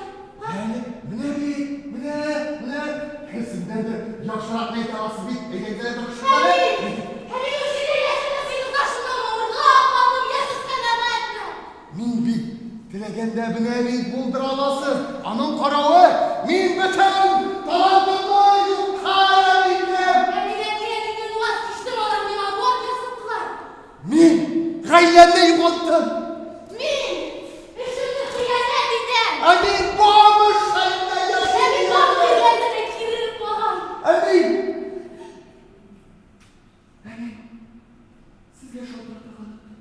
Әле менә бит, менә, менә. Сездән дә яхшырак әйтә аласыз бит. Әйдәгез әле тырышыгыз Ә әле. мин, ә мин үземне яшереп сыйныфташымнан авырга калдым, я сез канәгатьме? Мин бит теләгәндә менә бит булдыра аласыз. Аның каравы, мин бөтен талантымны юкка әрәм иттем. Ә мин әти-әнидән ваз кичтем, алар миңа аборт ясаттылар. Мин гаиләмне югалттым. Мин эшемне хыянәт итәм. Ә мин бомж хәлендә яшим. Ә мин барлык ирләрне дә кире кагам. Ә мин Ә мин сезгә шалтыратырга оныттым.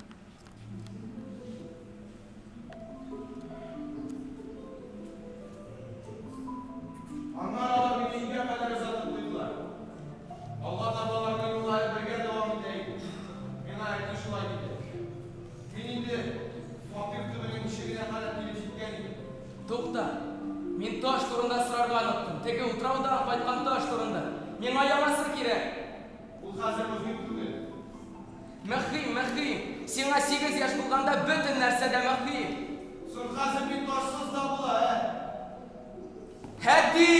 Аннары алар мине өйгә кадәр озатып куйдылар. Алга таба аларның юллары бергә дәвам итә иде. Миңа әти шулай диде. Мин инде. Тукта, мин таш турында сорарга оныттым. Теге утраудан кайткан таш турында. Миңа яңасы кирәк. Ул хәзер мөһим түгел. Мөһим, мөһим. Сиңа 8 яшь булганда бөтен нәрсә дә мөһим. Соң хәзер бит ташсыз да була, ә? Әти!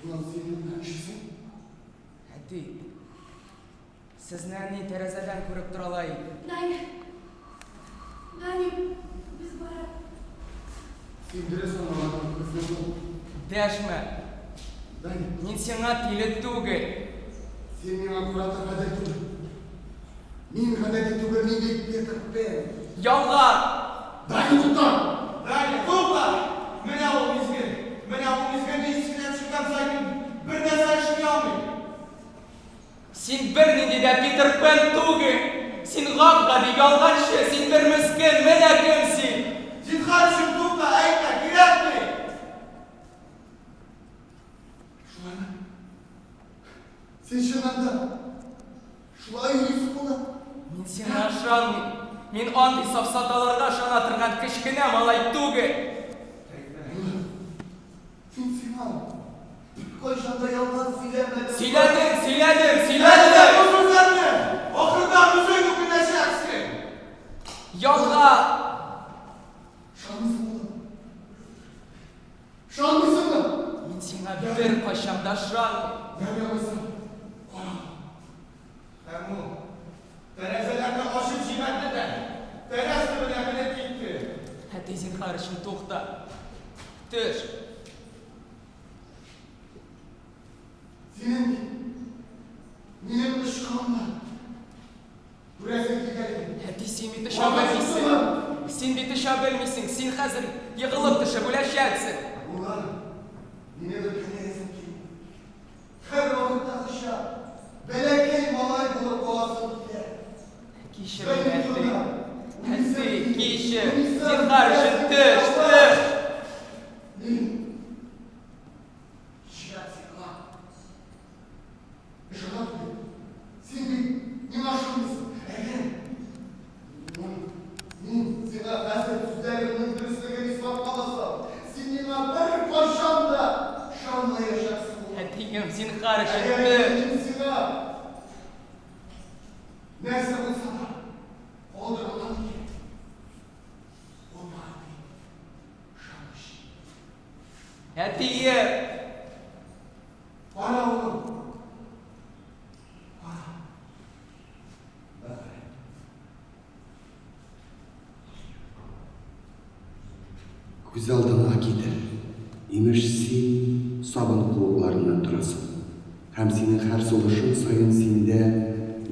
Улым, син монда нишлисең? Әти, сезне әни тәрәзәдән күреп тора ала иде. Даня, Даня, без барып. Син дөрес аңламадың, безнең ул. Дәшмә. Даня. Мин сиңа тиле түгел. Син миңа карата гадел түгел. Мин гадәти түгел, мин бит Питер Пэн. Ялган! Даня, тукта! Даня, тукта! Менә ул мизгел. Менә ул мизгелне исенә төшергән саен бер нәрсә эшли алмыйм. Син бернинди дә Питер Пэн түгел! Син гап-гади ялганчы, син бер мескен, менә кем син! Зинһар өчен тукта, әйтмә, кирәкми! Шулаймы? Син чыннан да шулай уйлыйсың була? Мин сиңа ышанмыйм. Мин андый сафсаталарга ышана торган кечкенә малай түгел. Мин сиңа беркайчан да ялган сөйләмәдем. Сөйләдең, сөйләдең, сөйләдең! Әйтмә бу сүзләрне! Ахырда үзең үкенәчәксең! Ялган! Ышанмыйсың, улым. Ышанмыйсыңмы? Мин сиңа беркайчан да ышанмыйм. Ярый алайса, кара. Һәм ул тәрәзәләрне ачып җибәрде дә, тәрәз төбенә менеп китте. Әти, зинһар өчен тукта. Төш. Синең минем очканны күрәсең килә иде. Әти, син бит оча белмисең. Син бит оча белмисең. Син хәзер егылып төшеп үләчәксең. Улым, мине үпкәләгәсең килми. Һәрвакыттагыча, бәләкәй малай булып каласым килә. Кичер мине, әти. Әти, кичер. Зинһар өчен төш, төш. Мин кичерәм сиңа. Ышана түгел. Син бит миңа ышанмыйсың. Әгәр мин сиңа хәзер сүзләремнең дөреслеген исбатламасам, син миңа беркайчан да ышанмаячаксың. Әтием, зинһар өчен Әгәр төш. мин сиңа нәрсә булса да калдырылган икән, ул бары тик ышаныч. Әтием! Кара, улым, кара. Бәхет. Күз алдыңа китер, имеш, син сабын куыкларыннан торасың, һәм синең һәр сулышың саен синдә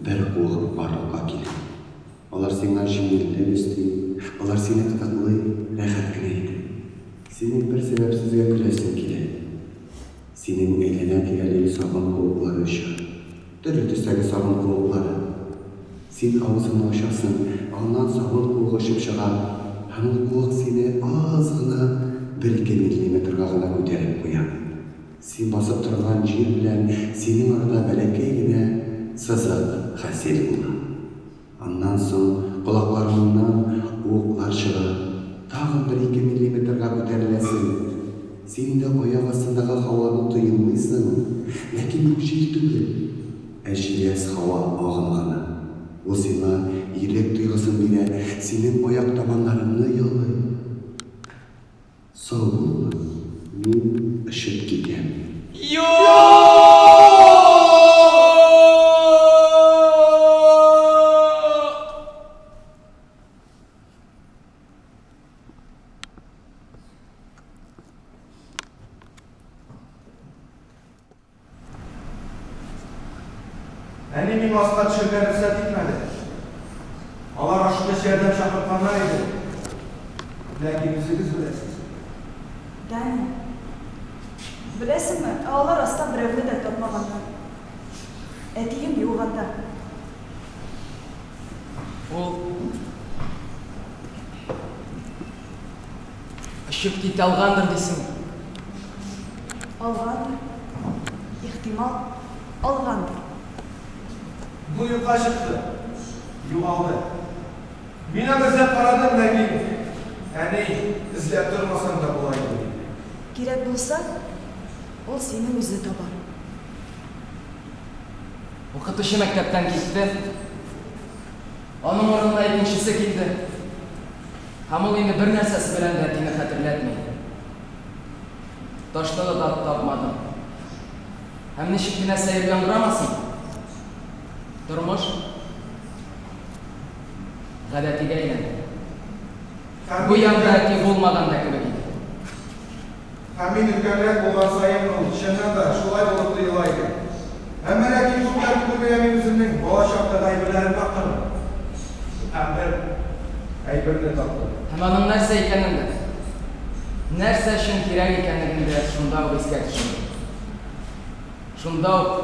бер куык барлыкка килә. Алар сиңа җиңеллек өсти, алар сине кытыклый, рәхәт кенә итеп. Синең бер сәбәпсезгә көләсең килә. Синең әйләнә-тирәли сабын куыклары оча. Төрле төстәге сабын куыклары. Син авызыңны ачасың, аннан сабын куыгы очып чыга, һәм ул куык сине аз гына, бер-ике миллиметрга гына күтәреп куя. Син басып торган җир белән синең арада бәләкәй генә сызык хасил була. Аннан соң колакларыңнан куыклар чыга, тагын бер-ике миллиметрга күтәреләсең. Син инде аяк астындагы һаваны тоемлыйсың, ләкин бу җил түгел, ә җиләс һава агымы гына. Ул сиңа ирек тойгысын бирә, синең аяк табаннарыңны ялый. Сау бул, мин очып китәм. Юк! Әни миңа аска төшергә рөхсәт итмәде. Алар ашыгыч ярдәм чакыртканнар иде. Ләкин үзегез беләсез. Даня, беләсеңме, ә алар аста берәүне дә тапмаганнар. Әтием юк анда. Ул очып китә алгандыр дисеңме? Алгандыр. Ихтимал, алгандыр. Бу юкка чыкты. Югалды. Мин аны эзләп карадым, ләкин әни, эзләп тормасаң да була иде, диде. Кирәк булса, ул сине үзе табар. Укытучы мәктәптән китте. Аның урынына икенчесе килде. Һәм ул инде бернәрсәсе белән дә әтине хәтерләтми. Ташны да тапмадым. Һәм ничек кенә сәер яңгырамасын, тормыш гадәтигә әйләнде. Бу янда әти булмаган да кебек иде. Һәм мин өлкәнрәк булган саен ул, чыннан да, шулай булып тоела иде. Әмма ләкин күптән түгел генә мин үземнең балачактагы әйберләремне актардым. Һәм бер әйберне таптым. Һәм аның нәрсә икәнен дә, нәрсә өчен кирәк икәнлеген дә шунда ук искә төшердем. Шунда ук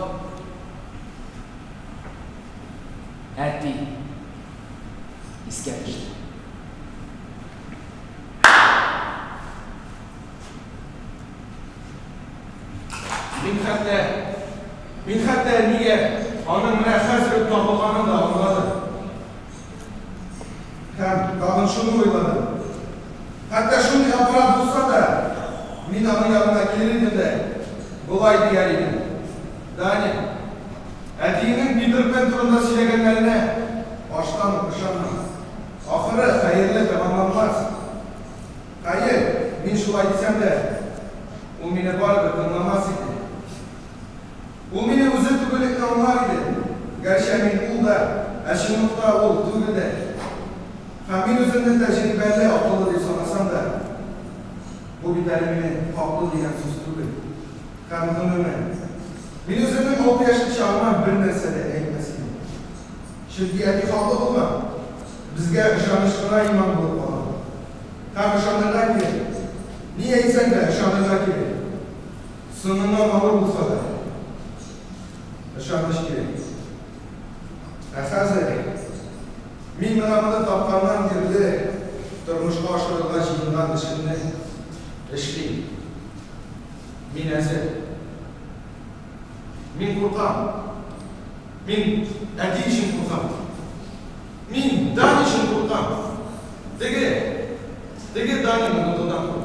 әти искә төште. Мин хәтта, мин хәтта нигә аның менә хәзер үк табылганын да аңладым. Һәм тагын шуны уйладым. Хәтта шундый аппарат булса да, мин аның янына килер идем дә, болай дияр идем, Даня, әтиеңнең Питер Пэн турында сөйләгәннәренә баштан ук ышанма. Ахыры хәерле тәмамланмас. Хәер, мин шулай дисәм дә, ул мине барыбер тыңламас иде. Ул мине үзе түгеллекне аңлар иде, гәрчә мин ул да, ә чынлыкта ул түгел дә. Һәм мин үземне тәҗрибәле, акыллы дип санасам да, бу бит әле мине хаклы дигән сүз түгел. Һәм, гомумән, мин үземнең алты яшьлек чагыма бернәрсә дә әйтмәс идем. Чөнки әти хаклы булган, безгә ышаныч кына иман булып калган. Һәм ышанырга кирәк. Ни әйтсәң дә, ышанырга кирәк. Соңыннан авыр булса да, ышаныч кирәк. Ә хәзер, мин менә моны тапканнан бирле тормышка ашырырга җыенган эшемне эшлим. Мин әзер. Мин куркам. Мин әти өчен куркам. Мин Дани өчен куркам. Теге, теге Данины тотудан куркам.